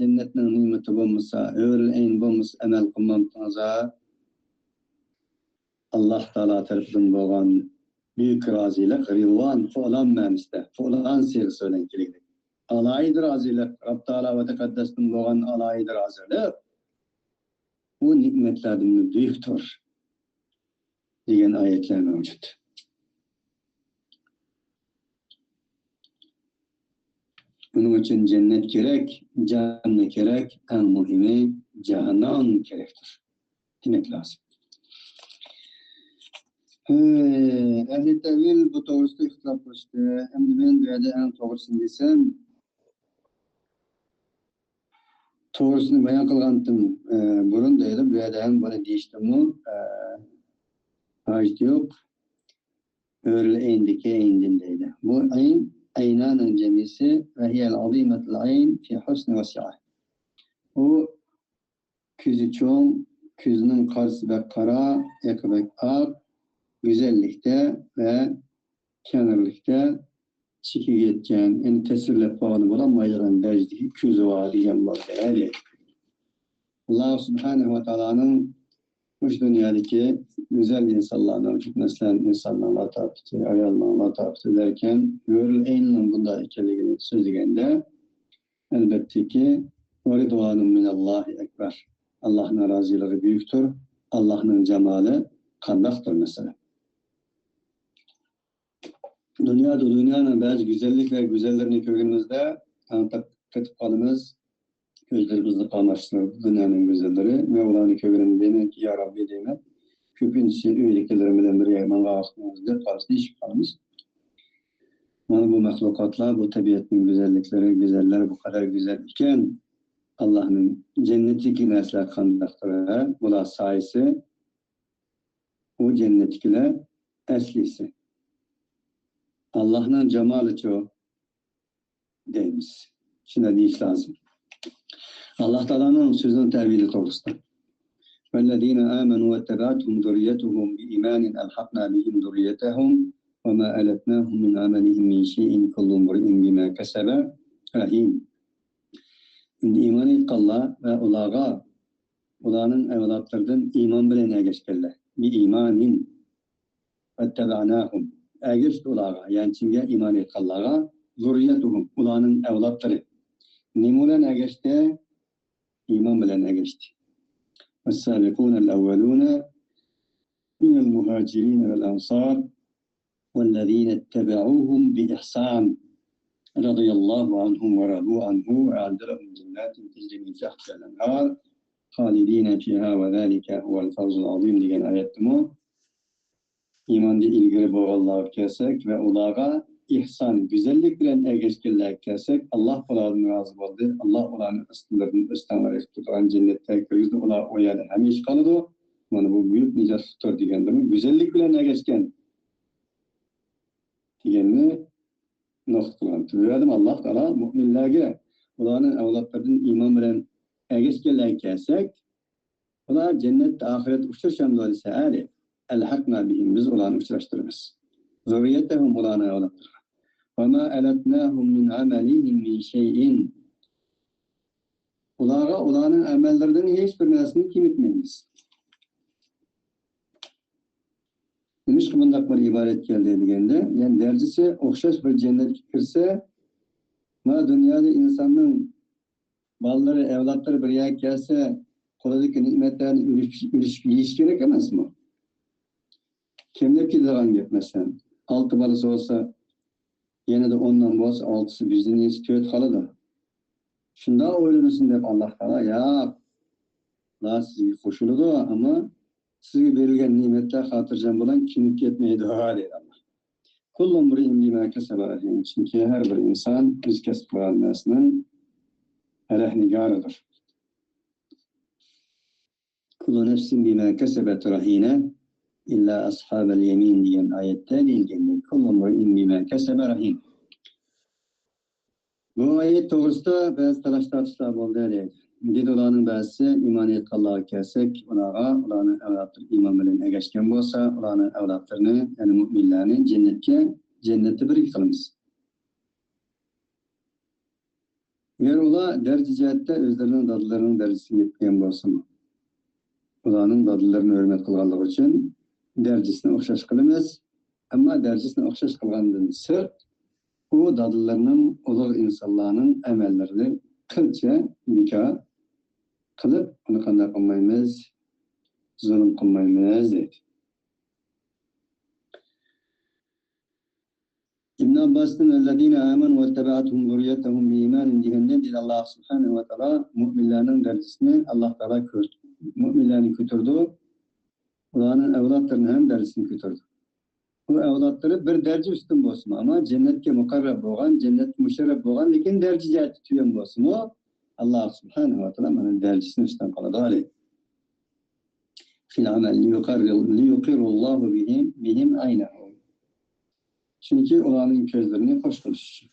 جەننەتنىڭ نېمىتى بولمىسا، ھۆرۈل ئەين بولمىسا ئەمەل قىلمامتىڭىزا؟ ئاللا تائالا تەرىپىدىن بولغان بۈيۈك رازىلىق، رىضۋان، فۇلان مەنىسىدە، فۇلان سىيغىسى بىلەن كېلىدۇ. ئالاھىدە رازىلىق، رەب تائالا ۋە تەقەددەستىن بولغان ئالاھىدە رازىلىق، ئۇ نېمەتلەردىنمۇ بۈيۈكتۇر دېگەن ئايەتلەر مەۋجۇت. ئۇنىڭ ئۈچۈن جەننەت كېرەك، جاننى كېرەك، ئەڭ مۇھىمى جانان كېرەكتۇر دېمەك لازىم. ھە، ئەھلى تەۋىل بۇ توغرىسىدا ئىختىلاپ قىلىشتى. ئەمدى مەن بۇ يەردە ئەڭ توغرىسىنى دېسەم، توغرىسىنى بايان قىلغاندىن، ئە، بۇرۇن دەيدۇ، بۇ يەردە ھەم بۇنى دېيىشتىنمۇ، ئە، ھاجىتى يوق. ھۆرۈل ئەيندىكى ئەيندىن دەيدۇ. بۇ ئەين، ئەينانىڭ جەمئىسى، ۋەھىيەل ئەزىمەتۇل ئەين فى ھۇسنى ۋە سىئە. ئۇ كۆزى چوڭ، كۆزىنىڭ قارىسى بەك قارا، ئېقى بەك ئاق، گۈزەللىكتە ۋە كەڭرىلىكتە چېكىگە يەتكەن، يەنى تەسۋىرلەپ بولغىلى بولمايدىغان دەرىجىدىكى كۆزى بار دېگەن بولدى. ئاللا سۇبھانەھۇ ۋە تائالانىڭ مۇشۇ دۇنيادىكى گۈزەل ئىنسانلار مەۋجۇت، مەسىلەن، ئىنساننىڭ لاتاپىتى، ئايالنىڭ لاتاپىتى دەركەن، ھۆرۈل ئەيننىڭ بۇنداق ئىكەنلىكىنى سۆزلىگەندە، ئەلۋەتتىكى، ۋە رىضۋانۇم مىناللاھى ئەكبەر. ئاللاھنىڭ رازىلىقى بۈيۈكتۇر، ئاللاھنىڭ جامالى قانداقتۇر، مەسىلەن؟ دۇنيادا، دۇنيانىڭ بەزى گۈزەللىك ۋە گۈزەللىرىنى كۆرگىنىمىزدە، تەڭ قېتىپ قالىمىز. كۆزلىرىمىزنى قاماشتۇرىدۇ دۇنيانىڭ گۈزەللىرى. مەن ئۇلارنى كۆرگىنىمدە دەيمەنكى، يا رەببى دەيمەن. كۆپىنچىسى ئۆيدىكىلىرىم بىلەن بىرگە ماڭغان ۋاقتىمىزدا قارىسا دېيىشىپ قالىمىز. مانا بۇ مەخلۇقاتلار، بۇ تەبىئەتنىڭ گۈزەللىكلىرى، گۈزەللەر بۇ قەدەر گۈزەل ئىكەن، ئاللاھنىڭ جەننىتىدىكى نەرسىلەر قانداقتۇر؟ ھە؟ بۇلار سايىسى، ئۇ جەننەتتىكىلەر ئەسلىسى. ئاللاھنىڭ جامالىچۇ؟ دەيمىز. شۇنداق دېيىش لازىم. ئاللا تائالانىڭ سۆزىنىڭ تەۋىلى توغرىسىدا. والذين آمنوا واتبعتهم ذريتهم بإيمان ألحقنا بهم ذريتهم وما ألتناهم من عملهم من شيء كل امرئ بما كسب رهين. ئەمدى ئىمان ئېيتقانلار ۋە ئۇلارغا، ئۇلارنىڭ ئەۋلادلىرىدىن ئىمان بىلەن ئەگەشكەنلەر. بىئىمانىن. ۋەتتەبەئناھۇم. ئەگەشتى ئۇلارغا، يەنى كىمگە ئىمان ئېيتقانلارغا، زۇررىيەتۇھۇم، ئۇلارنىڭ ئەۋلادلىرى. نېمە بىلەن ئەگەشتى؟ ئىمان بىلەن ئەگەشتى. والسابقون الأولون من المهاجرين والأنصار والذين اتبعوهم بإحسان رضي الله عنهم ورضوا عنه وأعد لهم جنات تجري من تحتها الأنهار خالدين فيها وذلك هو الفوز العظيم دېگەن ئايەتتىمۇ ئىماندا ئىلگىرى بولغانلارغا كەلسەك ۋە ئۇلارغا ئېھسان، گۈزەللىك بىلەن ئەگەشكەنلەرگە كەلسەك، ئاللا ئۇلاردىن رازى بولدى، ئاللا ئۇلارنى ئىستىلىرىدىن ئۆستەڭلەر ئېقىپ تۇرىدىغان جەننەتلەرگە كىرگۈزدى، ئۇلار ئۇ يەردە ھەمىشە قالىدۇ. مانا بۇ بۈيۈك نىجاتلىقتۇر دېگەندىمۇ گۈزەللىك بىلەن ئەگەشكەن دېگەننى نۇقتا قىلغان. بۇ يەردىمۇ ئاللا تائالا مۇئمىنلەرگە، ئۇلارنىڭ ئەۋلادلىرىدىن ئىمان بىلەن ئەگەشكەنلەرگە كەلسەك، ئۇلار جەننەتتە ئاخىرەتتە ئۇچرىشامدۇ دېسە، ھە دەيدۇ. ئەلھەقنا بىھىم، بىز ئۇلارنى ئۇچراشتۇرىمىز. زۇررىيەتەھۇم، ئۇلارنىڭ ئەۋلادلىرىغا. ۋەما ئەلەتناھۇم مىن ئەمەلىھىم مىن شەيئىن. ئۇلارغا ئۇلارنىڭ ئەمەللىرىدىن ھېچ بىر نەرسىنى كېمىتمەيمىز. نېمىشقا بۇنداق بىر ئىبارەت كەلدى دېگەندە، يەنى دەرىجىسى ئوخشاش بىر جەننەتكە كىرسە، مانا دۇنيادا ئىنساننىڭ بالىلىرى، ئەۋلادلىرى بىر يەرگە كەلسە، قولىدىكى نېمەتلەرنى ئۈلۈش-، ئۈلۈشۈپ يېيىش كېرەك ئەمەسمۇ؟ كەملەپ كېتىدىغان گەپ، مەسىلەن، ئالتە بالىسى بولسا، يەنىدە ئوننان بولسا، ئالتىسى بىزدىن يېسە تۆت قالىدۇ. شۇنداق ئويلىنىسۇن دەپ ئاللاھ تائالا، ياق، ئۇلار سىزگە قوشۇلىدۇ، ئەمما سىزگە بېرىلگەن نېمەتلەر خاتىرجەم بولۇڭ، كېمىپ كەتمەيدۇ، دەيدۇ ئاللاھ. كل امرئ بما كسب رهين. چۈنكى ھەر بىر ئىنسان ئۆزى كەسىپ قىلغان نەرسىنىڭ پەرەھنىگارىدۇر. كل نفس بما كسبت رهينة إلا أصحاب اليمين دېگەن ئايەتتە دېيىلگەندەك، كل امرئ بما كسب رهين. بۇ ئايەت توغرىسىدا بەزى تالاش-تارتىشلار بولدى، دەيدۇ. دېدى، ئۇلارنىڭ بەزىسى، ئىمان ئېيتقانلارغا كەلسەك، ئۇلارغا، ئۇلارنىڭ ئەۋلادلىرى ئىمان بىلەن ئەگەشكەن بولسا، ئۇلارنىڭ ئەۋلادلىرىنى، يەنى مۇئمىنلەرنى جەننەتكە، جەننەتتە بىرگە قىلىمىز. ئەگەر ئۇلار دەرىجە جەھەتتە ئۆزلىرىنىڭ دادىلىرىنىڭ دەرىجىسىگە يەتكەن بولسىمۇ، ئۇلارنىڭ دادىلىرىنى ھۆرمەت قىلغانلىقى ئۈچۈن دەرىجىسىنى ئوخشاش قىلىمىز. ئەمما دەرىجىسىنى ئوخشاش قىلغاندىن سىرت، ئۇ دادىلىرىنىڭ، ئۇلۇغ ئىنسانلارنىڭ ئەمەللىرىنى قىلچە بىكار قىلىپ، ئۇنى قانداق قىلمايمىز؟ زۇلۇم قىلمايمىز، دەيدۇ. ئىبن ئابباستىن، «الذين آمنوا واتبعتهم ذريتهم بإيمان» دېگەندە، دېدى، ئاللاھ سۇبھانەھۇ ۋە تائالا مۇئمىنلەرنىڭ دەرىجىسىنى ئاللاھ تائالا كۆت-، مۇئمىنلەرنى كۆتۈردى، ئۇلارنىڭ ئەۋلادلىرىنىڭ ھەم دەرىجىسىنى كۆتۈردى. بۇ ئەۋلادلىرى بىر دەرىجە ئۈستۈن بولسىمۇ، ئەمما جەننەتكە مۇقەررەب بولغان، جەننەتتە مۇشەررەپ بولغان، لېكىن دەرىجە جەھەتتە تۆۋەن بولسىمۇ، ئاللاھ سۇبھانەھۇ ۋە تائالا مانا دەرىجىسىنى ئۈستۈن قىلىدۇ. في العمل ليقر، ليقر الله بهم، بهم عينه. چۈنكى ئۇلارنىڭ كۆزلىرىنى خوش قىلىش ئۈچۈن.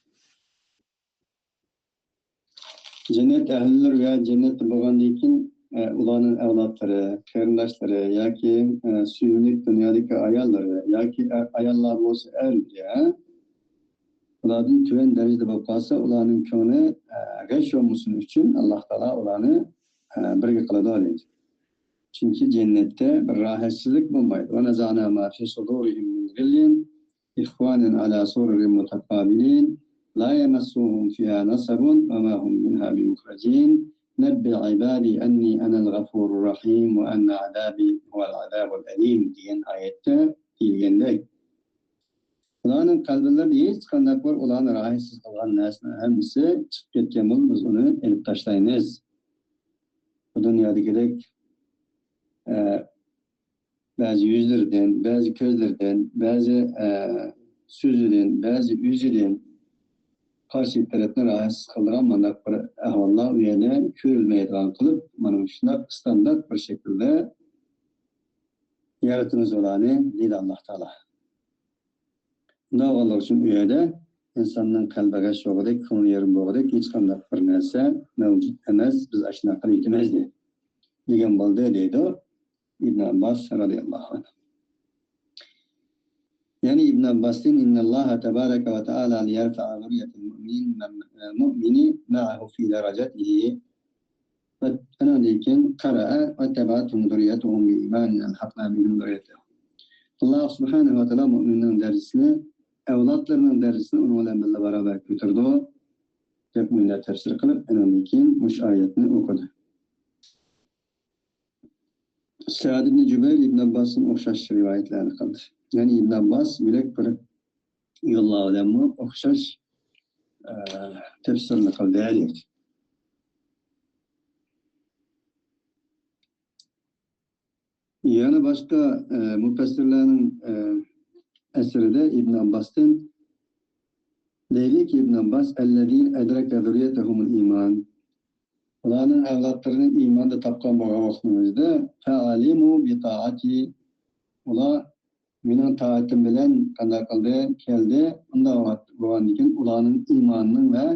جەننەت ئەھلىلىرى ۋە جەننەتتە بولغاندىن كېيىن، ئە، ئۇلارنىڭ ئەۋلادلىرى، قېرىنداشلىرى ياكى، ئە، سۆيۈملۈك دۇنيادىكى ئاياللىرى ياكى ئە-، ئاياللار بولسا ئەرلىرى، ھە؟ ئۇلاردىن تۆۋەن دەرىجىدە بولۇپ قالسا، ئۇلارنىڭ كۆڭلى، ئە، غەش بولمىسۇن ئۈچۈن ئاللاھ تائالا ئۇلارنى، ئە، بىرگە قىلىدۇ، دەيدۇ. چۈنكى جەننەتتە بىر راھەتسىزلىك بولمايدۇ. ونزعنا ما في صدورهم من غل إخوانا على سرر متقابلين لا يمسهم فيها نصب وما هم منها بمخرجين نبئ عبادي أني أنا الغفور الرحيم وأن عذابي هو العذاب الأليم دېگەن ئايەتتە دېيىلگەندەك، ئۇلارنىڭ قەلبىلىرىدە ھېچقانداق بىر ئۇلارنى راھەتسىز قىلغان نەرسىنىڭ ھەممىسى چىقىپ كەتكەن بولىدۇ، بىز ئۇنى ئېلىپ تاشلايمىز. بۇ دۇنيادىكىدەك، ئە، بەزى يۈزلىرىدىن، بەزى كۆزلىرىدىن، بەزى، ئە، سۆزىدىن، بەزى ئۆزىدىن قارشى تەرەپنى راھەتسىز قىلىدىغان مۇنداق بىر ئەھۋاللار ئۇ يەردە كۆرۈلمەيدىغان قىلىپ، مانا مۇشۇنداق ئىستاندارت بىر شەكىلدە يارىتىمىز ئۇلارنى، دېدى ئاللاھ تائالا. شۇنداق بولغانلىقى ئۈچۈن ئۇ يەردە ئىنساننىڭ قەلبى غەش بولغۇدەك، كۆڭلى يېرىم بولغۇدەك ھېچقانداق بىر نەرسە مەۋجۇت ئەمەس، بىز ئاشۇنداق قىلىپ ئېيتىمىز، دېگەن بولدى، دەيدۇ ئىبن ئابباس رەزىياللاھۇ ئەنھۇ. يەنى ئىبن ئابباستىن، إن الله تبارك وتعالى ليرفع ذرية المؤمن، مؤمن معه في درجته. ئاندىن كېيىن قارا، واتبعتهم ذريتهم بإيمان ألحقنا بهم ذريتهم. ئاللاھ سۇبھانەھۇ ۋە تائالا مۇئمىننىڭ دەرىجىسىنى، ئەۋلادلىرىنىڭ دەرىجىسىنى ئۇنىڭ بىلەن بىللە باراۋەر كۆتۈرىدۇ، دەپ مۇنداق تەپسىر قىلىپ، ئاندىن كېيىن مۇشۇ ئايەتنى ئوقۇدى. سەئىد ئىبن جۇبەير ئىبن ئابباستىن ئوخشاش رىۋايەتلەرنى قىلدى. يەنى ئىبن ئابباس يۈرەك بىر يوللار بىلەنمۇ ئوخشاش، ئە، تەپسىرنى قىلدى، دەيدۇ. يەنە باشقا، ئە، مۇپەسسىرلەرنىڭ، ئە، ئەسىرىدە ئىبن ئابباستىن دەيدۇكى، ئىبن ئابباس، الذي أدرك ذريتهم الإيمان. ئۇلارنىڭ ئەۋلادلىرىنى ئىماندا تاپقان بولغان ۋاقتىنىڭ ئۆزىدە، فعلموا بطاعتي. ئۇلار مېنىڭ تائىتىم بىلەن قانداق قىلدى؟ كەلدى. ئۇنداق بولغاندىن كېيىن ئۇلارنىڭ ئىمانىنىڭ ۋە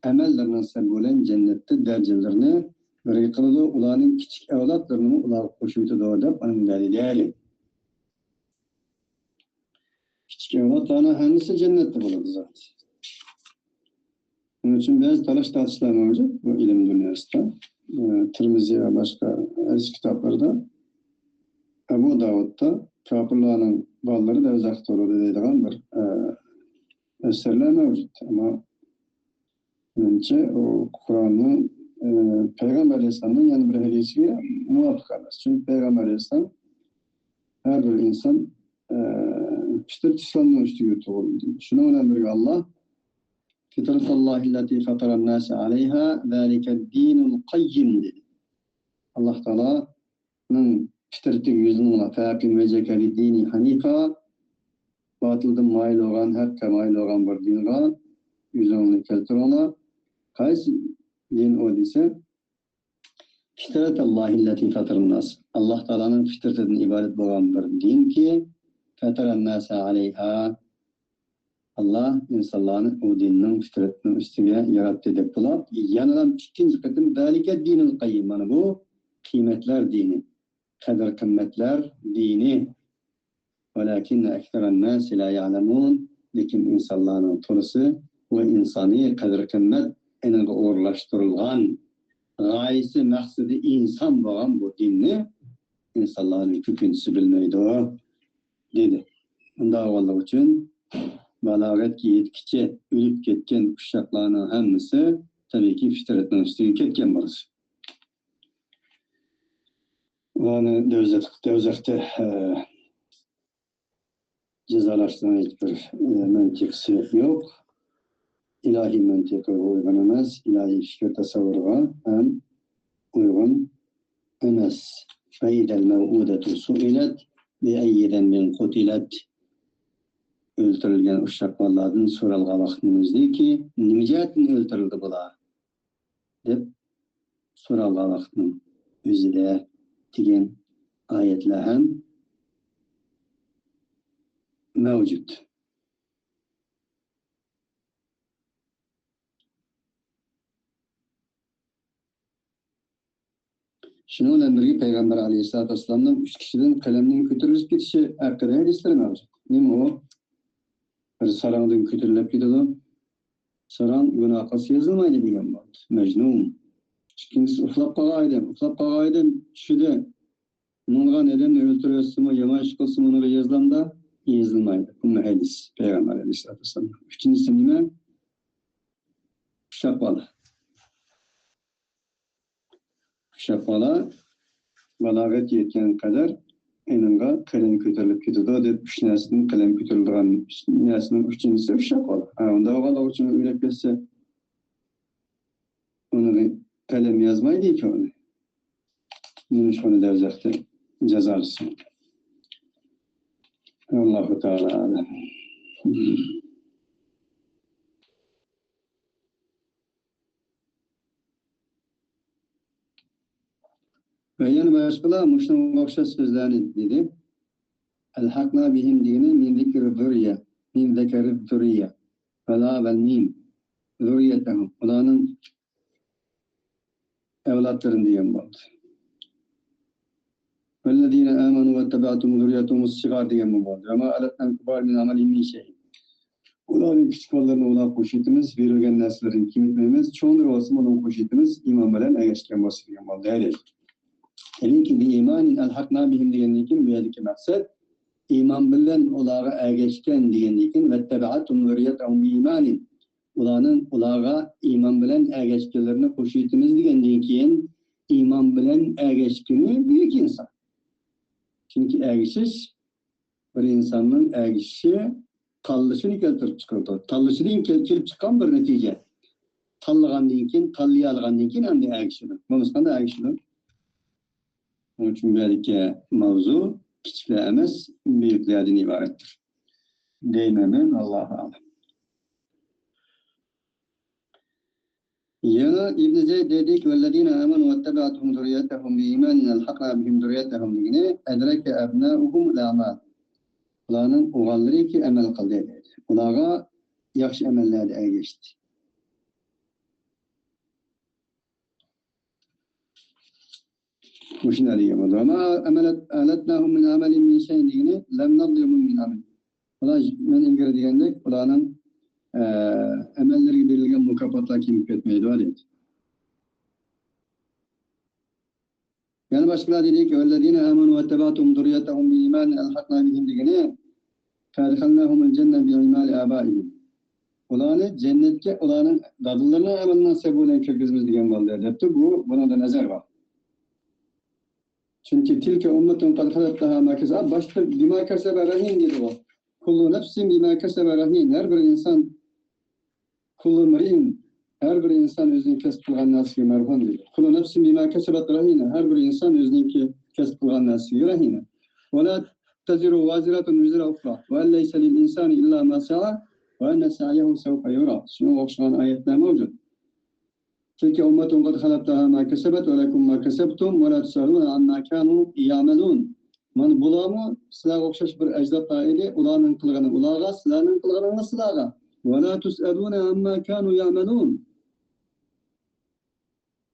ئەمەللىرىنىڭ سەۋەبى بىلەن جەننەتتە دەرىجىلىرىنى بىرگە قىلىدۇ. ئۇلارنىڭ كىچىك ئەۋلادلىرىنىمۇ ئۇلارغا قوشۇۋېتىدۇ، دەپ ئۇنىڭ دەلىلى. كىچىك ئەۋلادلارنىڭ ھەممىسى جەننەتتە بولىدۇ زادى. شۇنىڭ ئۈچۈن بەزى تالاش-تارتىشلار مەۋجۇت بۇ ئىلىم دۇنياسىدا. ئى، تىرمىزى ۋە باشقا ھەدىس كىتابلىرىدا، ئەبۇ داۋۇدتا كاپىرلارنىڭ بالىلىرى دوزاختا تۇرىدۇ دەيدىغان بىر، ئە، ئەسەرلەر مەۋجۇت. ئەمما مېنىڭچە، ئۇ قۇرئاننىڭ، ئە، پەيغەمبەر ئەلەيھىسسالامنىڭ يەنە بىر ھەدىسىگە مۇۋاپىق ئەمەس. چۈنكى پەيغەمبەر ئەلەيھىسسالام ھەر بىر ئىنسان، ئە، پىترىتى ئىسلامنىڭ ئۈستىگە تۇغۇلدى. شۇنىڭ بىلەن بىرگە ئاللا فطرة الله التي فطر الناس عليها ذلك الدين القيم دېدى. ئاللا تائالانىڭ پىترىتىگە يۈزلىنىڭلار، فأقم وجهك للدين حنيفا، باتىلدىن مايىل بولغان، ھەققە مايىل بولغان بىر دىنغا يۈزۈڭلارنى كەلتۈرۈڭلار. قايسى دىن ئۇ دېسە، فطرة الله التي فطر الناس، ئاللا تائالانىڭ پىترىتىدىن ئىبارەت بولغان بىر دىنكى، فطر الناس عليها، ئاللا ئىنسانلارنى ئۇ دىننىڭ پىترىتىنىڭ ئۈستىگە ياراتتى دەپ بولۇپ، يەنىلا ئىككىنچى قېتىم، ذلك الدين القيم، مانا بۇ قىممەتلەر دىنى، قەدىر-قىممەتلەر دىنى. ولكن أكثر الناس لا يعلمون، لېكىن ئىنسانلارنىڭ تولىسى بۇ ئىنسانىي قەدىر-قىممەت ئېنىڭغا ئورۇنلاشتۇرۇلغان، غايىسى، مەقسىتى ئىنسان بولغان بۇ دىننى ئىنسانلارنىڭ كۆپىنچىسى بىلمەيدۇ، دېدى. ئۇنداق بولغانلىقى ئۈچۈن بالاغەتكە يەتكۈچە ئۆلۈپ كەتكەن ئۇششاقلارنىڭ ھەممىسى تەبىئىيكى پىترەتنىڭ ئۈستىگە كەتكەن بولىدۇ. ئۇلارنى دوزاخ-، دوزاختا، ئە، جازالاشنىڭ ھېچبىر، ئە، مەنتىقىسى يوق. ئىلاھىي مەنتىقىغا ئۇيغۇن ئەمەس، ئىلاھىي پىكىر تەسەۋۋۇرغا ھەم ئۇيغۇن ئەمەس. فإذا الموءودة سئلت بأي ذنب قتلت. ئۆلتۈرۈلگەن ئۇششاق بالىلاردىن سورالغان ۋاقىتنىڭ ئۆزىدىكى، نېمە جەھەتتىن ئۆلتۈرۈلدى بۇلار؟ دەپ سورالغان ۋاقىتنىڭ ئۆزىدە دېگەن ئايەتلەر ھەم مەۋجۇت. شۇنىڭ بىلەن بىرگە پەيغەمبەر ئەلەيھىسسالاتۇ ۋەسسالامنىڭ ئۈچ كىشىدىن قەلەمنىڭ كۆتۈرۈلۈپ كېتىشى ھەققىدە ھەدىسلەر مەۋجۇت. نېمە ئۇ؟ بىر ساراڭدىن كۆتۈرۈلۈپ كېتىدۇ. ساراڭ گۇناھ قىلسا يېزىلمايدۇ دېگەن بولدى. مەجنۇن. ئىككىنچىسى ئۇخلاپ قالغان ئادەم. ئۇخلاپ قالغان ئادەم چۈشىدە مىڭلىغان ئادەمنى ئۆلتۈرۈۋەتسىمۇ، يامان ئىش قىلسىمۇ ئۇنىڭغا يېزىلامدا؟ يېزىلمايدۇ. بۇمۇ ھەدىس پەيغەمبەر ئەلەيھىسسالاتۇ ۋەسسالام. ئۈچىنچىسى نېمە؟ ئۇششاق بالا. ئۇششاق بالا بالاغەتكە يەتكەن قەدەر ئېنىڭغا قەلەم كۆتۈرۈلۈپ كېتىدۇ دەپ، ئۈچ نەرسىدىن قەلەم كۆتۈرۈلىدىغان ئۈچ نەرسىنىڭ ئۈچىنچىسى ئۇششاق بالا. ھە، ئۇنداق بولغانلىقى ئۈچۈن ئۆلۈپ كەتسە، ئۇنى قەلەم يازمايدىكەن ئۇنى. نېمىشقا ئۇنى دوزاختا جازالىسۇن؟ ئاللاھۇ تائالا ئەلەم. ۋە يەنە باشقىلار مۇشۇنىڭغا ئوخشاش سۆزلەرنى دېدى. ألحقنا بهم دېگىنى من ذكر الذرية، من ذكر الذرية. ۋەلا ۋەل مىم. ذريتهم. ئۇلارنىڭ ئەۋلادلىرىنى دېگەن بولدى. والذين آمنوا واتبعتهم ذريتهم الصغار دېگەن بولدى. وما ألتنا الكبار من عملهم من شيء. ئۇلارنىڭ كىچىك بالىلىرىنى ئۇلارغا قوشۇۋېتىمىز، بېرىلگەن نەرسىلىرىنى كېمىتمەيمىز، چوڭلىرى بولسىمۇ ئۇنىڭغا قوشۇۋېتىمىز، ئىمان بىلەن ئەگەشكەن بولسا دېگەن بولدى. يەنى، بإيمان ألحقنا بهم دېگەندىن كېيىن بۇ يەردىكى مەقسەت ئىمان بىلەن ئۇلارغا ئەگەشكەن دېگەندىن كېيىن، واتبعتهم ذريتهم بإيمان، ئۇلارنىڭ، ئۇلارغا ئىمان بىلەن ئەگەشكەنلىرىنى قوشۇۋېتىمىز دېگەندىن كېيىن، ئىمان بىلەن ئەگەشكىنى بۈيۈك ئىنسان. چۈنكى ئەگىشىش بىر ئىنساننىڭ ئەگىشىشى تاللىشىنى كەلتۈرۈپ چىقىرىدۇ. تاللىشىدىن كەل-، كېلىپ چىققان بىر نەتىجە. تاللىغاندىن كېيىن، تاللىيالىغاندىن كېيىن ئەمدى ئەگىشىدۇ. بولمىسا قانداق ئەگىشىدۇ؟ شۇنىڭ ئۈچۈن بۇ يەردىكى ماۋزۇ كىچىكلەر ئەمەس، بۈيۈكلەردىن ئىبارەتتۇر دەيمەن مەن. ئاللاھۇ ئەلەم. يەنە ئىبن زەيد دېدىكى، والذين آمنوا واتبعتهم ذريتهم بإيمان ألحقنا بهم ذريتهم دېگىنى، أدرك أبناؤهم الأعمال. ئۇلارنىڭ ئوغۇللىرىكى ئەمەل قىلدى دەيدۇ. ئۇلارغا ياخشى ئەمەللەردە ئەگەشتى. مۇشۇنداق دېگەن بولدى. وما ألتناهم من عملهم من شيء دېگىنى، لم نظلمهم من عمل. ئۇلار، مەن ئىلگىرى دېگەندەك، ئۇلارنىڭ، ئە، ئەمەللىرىگە بېرىلگەن مۇكاپاتلار كېمىپ كەتمەيدۇ، دەيدۇ. يەنە باشقىلار دېدىكى، والذين آمنوا واتبعتهم ذريتهم بإيمان ألحقنا بهم دېگىنى، فأدخلناهم الجنة بأعمال آبائهم. ئۇلارنى جەننەتكە ئۇلارنىڭ دادىلىرىنىڭ ئەمىلىنىڭ سەۋەبى بىلەن كىرگۈزىمىز دېگەن بولدى، دەپتۇ. بۇ، بۇنىڭدا نەزەر بار. چۈنكى تىلكە ئۇممەتۇن قەد خەلەت لەھا ما كەسەبەت. باشتا بىما كەسەبە رەھىن دېدىغۇ. كۇللۇ نەفسىن بىما كەسەبە رەھىن. ھەر بىر ئىنسان، كۇللۇ ئىمرىئىن، ھەر بىر ئىنسان ئۆزىنىڭ كەسىپ قىلغان نەرسىگە مەرھۇن دېدى. كۇللۇ نەفسىن بىما كەسەبەت رەھىنە. ھەر بىر ئىنسان ئۆزىنىڭكى كەسىپ قىلغان نەرسىگە رەھىنە. ۋە لا تەزىرۇ ۋازىرەتۇن ۋىزرە ئۇخرا. ۋە لەيسە لىل ئىنسانى ئىللا ما سەئا. ۋە ئەننە سەئيەھۇ سەۋفە يۇرا. شۇنىڭغا ئوخشىغان ئايەتلەرمۇ مەۋجۇت. تىلكە ئۇممەتۇن قەد خەلەت لەھا ما كەسەبەت ۋە لەكۇم ما كەسەبتۇم ۋە لا تۇسئەلۇنە ئەمما كانۇ يەئمەلۇن. مانا بۇلارمۇ سىلەرگە ئوخشاش بىر ئەجدادلار ئىدى. ئۇلارنىڭ قىلغىنى ئۇلارغا، سىلەرنىڭ قىلغىنىڭلار سىلەرگە. ۋە لا تۇسئەلۇنە ئەمما كانۇ يەئمەلۇن.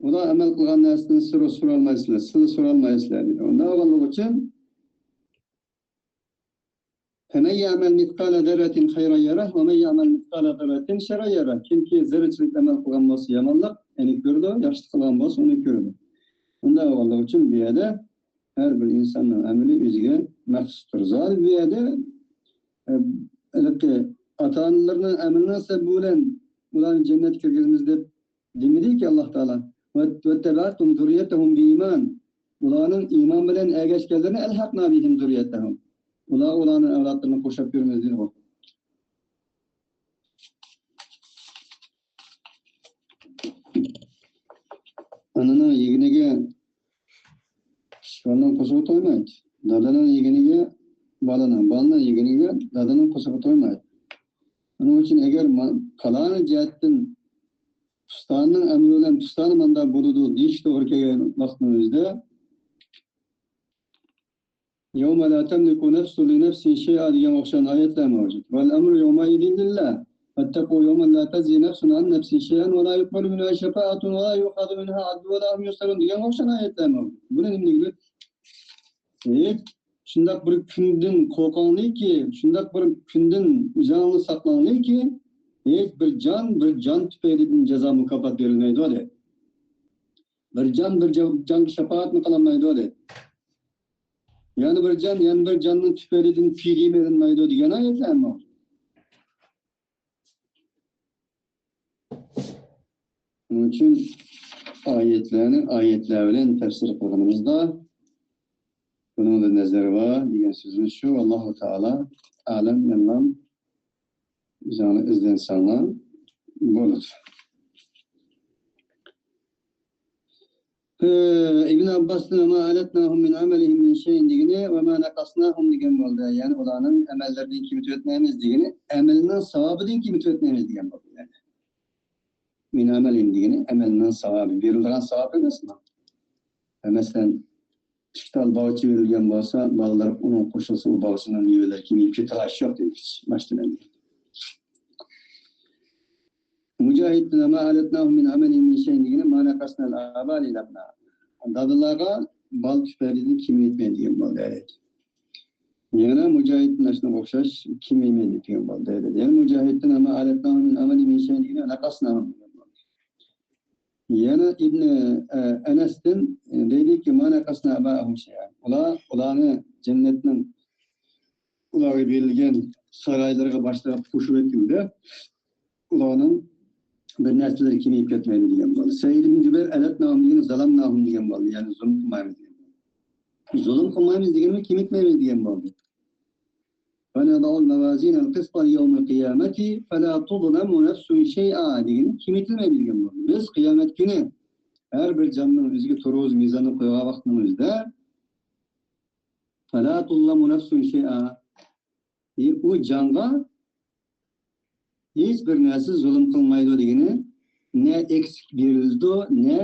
ئۇلار ئەمەل قىلغان نەرسىدىن سىلەر سورالمايسىلەر، سىلەر سورالمايسىلەر دېدى. ئۇنداق بولغانلىقى ئۈچۈن فَمَنْ يَعْمَلْ مِثْقَالَ ذَرَّةٍ خَيْرًا يَرَهُ وَمَنْ يَعْمَلْ مِثْقَالَ ذَرَّةٍ شَرًّا يَرَهُ. كىمكى زەررىچىلىك ئەمەل قىلغان بولسا يامانلىق، ئېنىق كۆرىدۇ، ياخشىلىق قىلغان بولسا ئۇنى كۆرىدۇ. ئۇنداق بولغانلىقى ئۈچۈن بۇ يەردە ھەر بىر ئىنساننىڭ ئەمىلى ئۆزىگە مەخسۇستۇر. زادى بۇ يەردە، ئە، ھېلىقى ئاتا-ئانىلىرىنىڭ ئەمىلىنىڭ سەۋەبى بىلەن ئۇلارنى جەننەتكە كىرگۈزىمىز دەپ دېمىدىكى ئاللاھ تائالا. وَاتَّبَعْتُمْ ذُرِّيَّتَهُمْ بِإِيمَانٍ. ئۇلارنىڭ ئىمان بىلەن ئەگەشكەنلىرىنى أَلْحَقْنَا بِهِمْ ذُرِّيَّتَهُمْ. ئۇلارغا ئۇلارنىڭ ئەۋلادلىرىنى قوشۇپ بېرىمىز دېدىغۇ. ئانىنىڭ يېگىنىگە كىچىك بالىنىڭ قورسىقى تويمايدۇ. دادىنىڭ يېگىنىگە بالىنىڭ، بالىنىڭ يېگىنىگە دادىنىڭ قورسىقى تويمايدۇ. شۇنىڭ ئۈچۈن ئەگەر ما-، پالانى جەھەتتىن پۇستانىنىڭ ئەمرى بىلەن پۇستانى مانداق بولىدۇ دېيىش توغرا كەلگەن ۋاقىتنىڭ ئۆزىدە، يَوْمَ لَا تَمْلِكُ نَفْسٌ لِنَفْسٍ شَيْئًا دېگەنگە ئوخشىغان ئايەتلەر مەۋجۇت. وَالْأَمْرُ يَوْمَئِذٍ لِلَّهِ. وَاتَّقُوا يَوْمًا لَا تَجْزِي نَفْسٌ عَنْ نَفْسٍ شَيْئًا وَلَا يُقْبَلُ مِنْهَا شَفَاعَةٌ وَلَا يُؤْخَذُ مِنْهَا عَدْلٌ وَلَا هُمْ يُنْصَرُونَ دېگەنگە ئوخشىغان ئايەتلەر مەۋجۇت. بۇنى نېمە دېگىلى؟ ھېچ شۇنداق بىر كۈندىن قورقۇڭلىكى، شۇنداق بىر كۈندىن ئۆزۈڭلارنى ساقلاڭلىكى، ھېچ بىر جان بىر جان تۈپەيلىدىن جازا مۇكاپات بېرىلمەيدۇ دەيدۇ. بىر جان بىر جا-، جانغا شاپائەتمۇ قىلالمايدۇ دەيدۇ. يەنە بىر جان يەنە بىر جاننىڭ تۈپەيلىدىن پىدىيە بېرىلمەيدۇ دېگەن ئايەتلەرمۇ. شۇنىڭ ئۈچۈن ئايەتلەرنى ئايەتلەر بىلەن تەپسىر قىلغىنىمىزدا، بۇنىڭدا نەزەر بار دېگەن سۆزىمىز شۇ. ئاللاھۇ تائالا ئەلەم، يەنىلا ئۆزۈڭلار ئىزدەنسەڭلار بولىدۇ. ئى، ئىبن ئابباستىن «وَمَا أَلَتْنَاهُمْ مِنْ عَمَلِهِمْ مِنْ شَيْءٍ» دېگىنى «وَمَا نَقَصْنَاهُمْ» دېگەن بولدى. يەنى ئۇلارنىڭ ئەمەللىرىدىن كېمىتىۋەتمەيمىز دېگىنى، ئەمىلىنىڭ ساۋابىدىن كېمىتىۋەتمەيمىز دېگەن بولدى. يەنى «مِنْ عَمَلِهِمْ» دېگىنى ئەمەلنىڭ ساۋابى، بېرىلىدىغان ساۋاب ئەمەسمۇ؟ مەسىلەن، ئىككى تال باغچە بېرىلگەن بولسا، بالىلار ئۇنىڭغا قوشۇلسا، ئۇ باغچىنىڭ مېۋىلىرى كېمىيىپ كېتىدىغان ئىش يوق دەيمىز. باشتىن ئەمدى. مۇجاھىدتىن «وَمَا أَلَتْنَاهُمْ مِنْ عَمَلِهِمْ مِنْ شَيْءٍ» دېگىنى «مَا نَقَصْنَا الْآبَاءَ لِلْأَبْنَاءِ». دادىلارغا بال تۈپەيلىدىن كېمىيتمەي دېگەن بولدى. يەنە مۇجاھىدتىن ئاشۇنىڭغا ئوخشاش كېمىيمەيدۇ دېگەن بولدى. يەنە مۇجاھىدتىن «وَمَا أَلَتْنَاهُمْ مِنْ عَمَلِهِمْ مِنْ شَيْءٍ» دېگىنى «نَقَصْنَاهُمْ» دېگەن بولدى. يەنە ئىبنى، ئە، ئەنەستىن، ئە، دەيدۇكى، «مَا نَقَصْنَا آبَاءَهُمْ شَيْئًا». ئۇلار، ئۇلارنى جەننەتنىڭ ئۇلارغا بېرىلگەن سارايلىرىغا باشلاپ قوشۇۋەتكىنىمدە، ئۇلارنىڭ بىر نەرسىلىرى كېمىيىپ كەتمەيدۇ دېگەن بولدى. سەئىد ئىبن جۇبەير «أَلَتْنَاهُمْ» دېگىنى «ظَلَمْنَاهُمْ» دېگەن بولدى. يەنى زۇلۇم قىلمايمىز دېگەن بولدى. زۇلۇم قىلمايمىز دېگەنمۇ كېمىتمەيمىز دېگەن بولدى. «وَنَضَعُ الْمَوَازِينَ الْقِسْطَ لِيَوْمِ الْقِيَامَةِ فَلَا تُظْلَمُ نَفْسٌ شَيْئًا» دېگىنى كېمىتىلمەيدۇ دېگەن بولدى. بىز قىيامەت كۈنى ھەر بىر جاننىڭ ئۆزىگە تۇرۇز مىزاننى قويغان ۋاقتىمىزدا، «فَلَا تُظْلَمُ نَفْسٌ شَيْئًا» ئۇ جانغا ھېچ بىر نەرسە زۇلۇم قىلمايدۇ دېگىنى، نە ئەكسىك بېرىلىدۇ، نە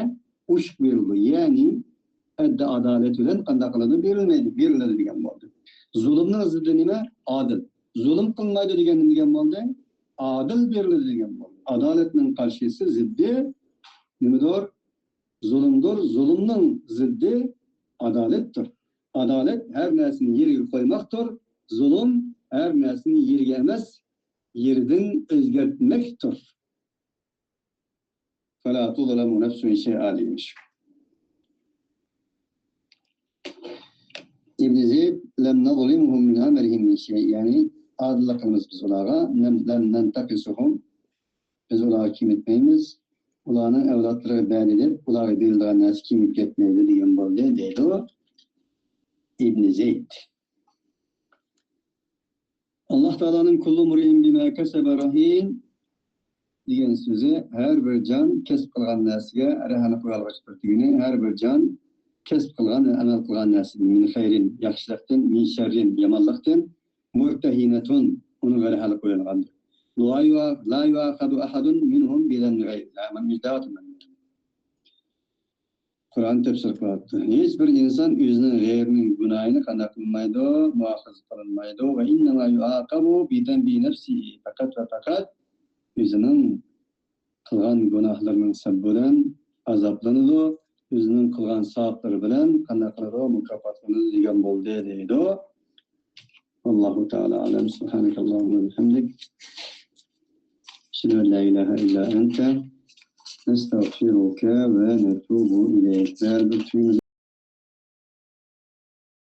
ئوشۇق بېرىلىدۇ. يەنى ئەددى ئادالەت بىلەن قانداق قىلىدۇ؟ بېرىلمەيدۇ، بېرىلىدۇ دېگەن بولدى. زۇلۇمنىڭ زىددى نېمە؟ ئادىل. زۇلۇم قىلمايدۇ دېگەن نېمە دېگەن بولدى؟ ئادىل بېرىلىدۇ دېگەن بولدى. ئادالەتنىڭ قارشىسى، زىددى نېمىدۇر؟ زۇلۇمدۇر. زۇلۇمنىڭ زىددى ئادالەتتۇر. ئادالەت ھەر نەرسىنى يېرىگە قويماقتۇر. زۇلۇم ھەر نەرسىنى يېرىگە ئەمەس، يېرىدىن ئۆزگەرتمەكتۇر. فَلَا تُظْلَمُ نَفْسٌ شَيْئًا دېگەن شۇ. ئىبن زەيد، «لَمْ نَظْلِمْهُمْ مِنْ عَمَلِهِمْ مِنْ شَيْءٍ» يەنى ئادىللىق قىلىمىز بىز ئۇلارغا. لەم نەنتەقىسۇھۇم، بىز ئۇلارغا كېمىتمەيمىز. ئۇلارنىڭ ئەۋلادلىرىغا بەرىلىپ، ئۇلارغا بېرىلىدىغان نەرسە كېمىپ كەتمەيدۇ دېگەن بولدى، دەيدۇ ئىبنى زەيد. ئاللاھ تائالانىڭ «كل امرئ بما كسب رهين» دېگەن سۆزى، ھەر بىر جان كەسىپ قىلغان نەرسىگە رەھنە قويالغۇچىدۇر دېگىنى، ھەر بىر جان كەسىپ قىلغان، ئەمەل قىلغان نەرسىدىن، من خير، ياخشىلىقتىن، من شر، يامانلىقتىن، مرتهنة، ئۇنىڭغا رەھنە قويۇلغاندۇر. لا يؤا-، لا يؤاخذ أحد منهم بذنب غيره، لا من مجداة من. قۇرئان تەپسىر قىلىۋاتىدۇ. ھېچ بىر ئىنسان ئۆزىنىڭ غەيرىنىڭ گۇناھىنى قانداق قىلمايدۇ، مۇئاخىزە قىلىنمايدۇ. وإنما يعاقب بذنب نفسه، پەقەت ۋە پەقەت ئۆزىنىڭ قىلغان گۇناھلىرىنىڭ سەۋەبى بىلەن ئازابلىنىدۇ، ئۆزىنىڭ قىلغان ساۋابلىرى بىلەن قانداق قىلىدۇ، مۇكاپاتلىنىدۇ دېگەن بولدى، دەيدۇ. والله تعالى أعلم. سبحانك اللهم وبحمدك. أشهد أن لا إله إلا أنت. نستغفرك ونتوب إليك. بەرىبىر تۈگىمىدى.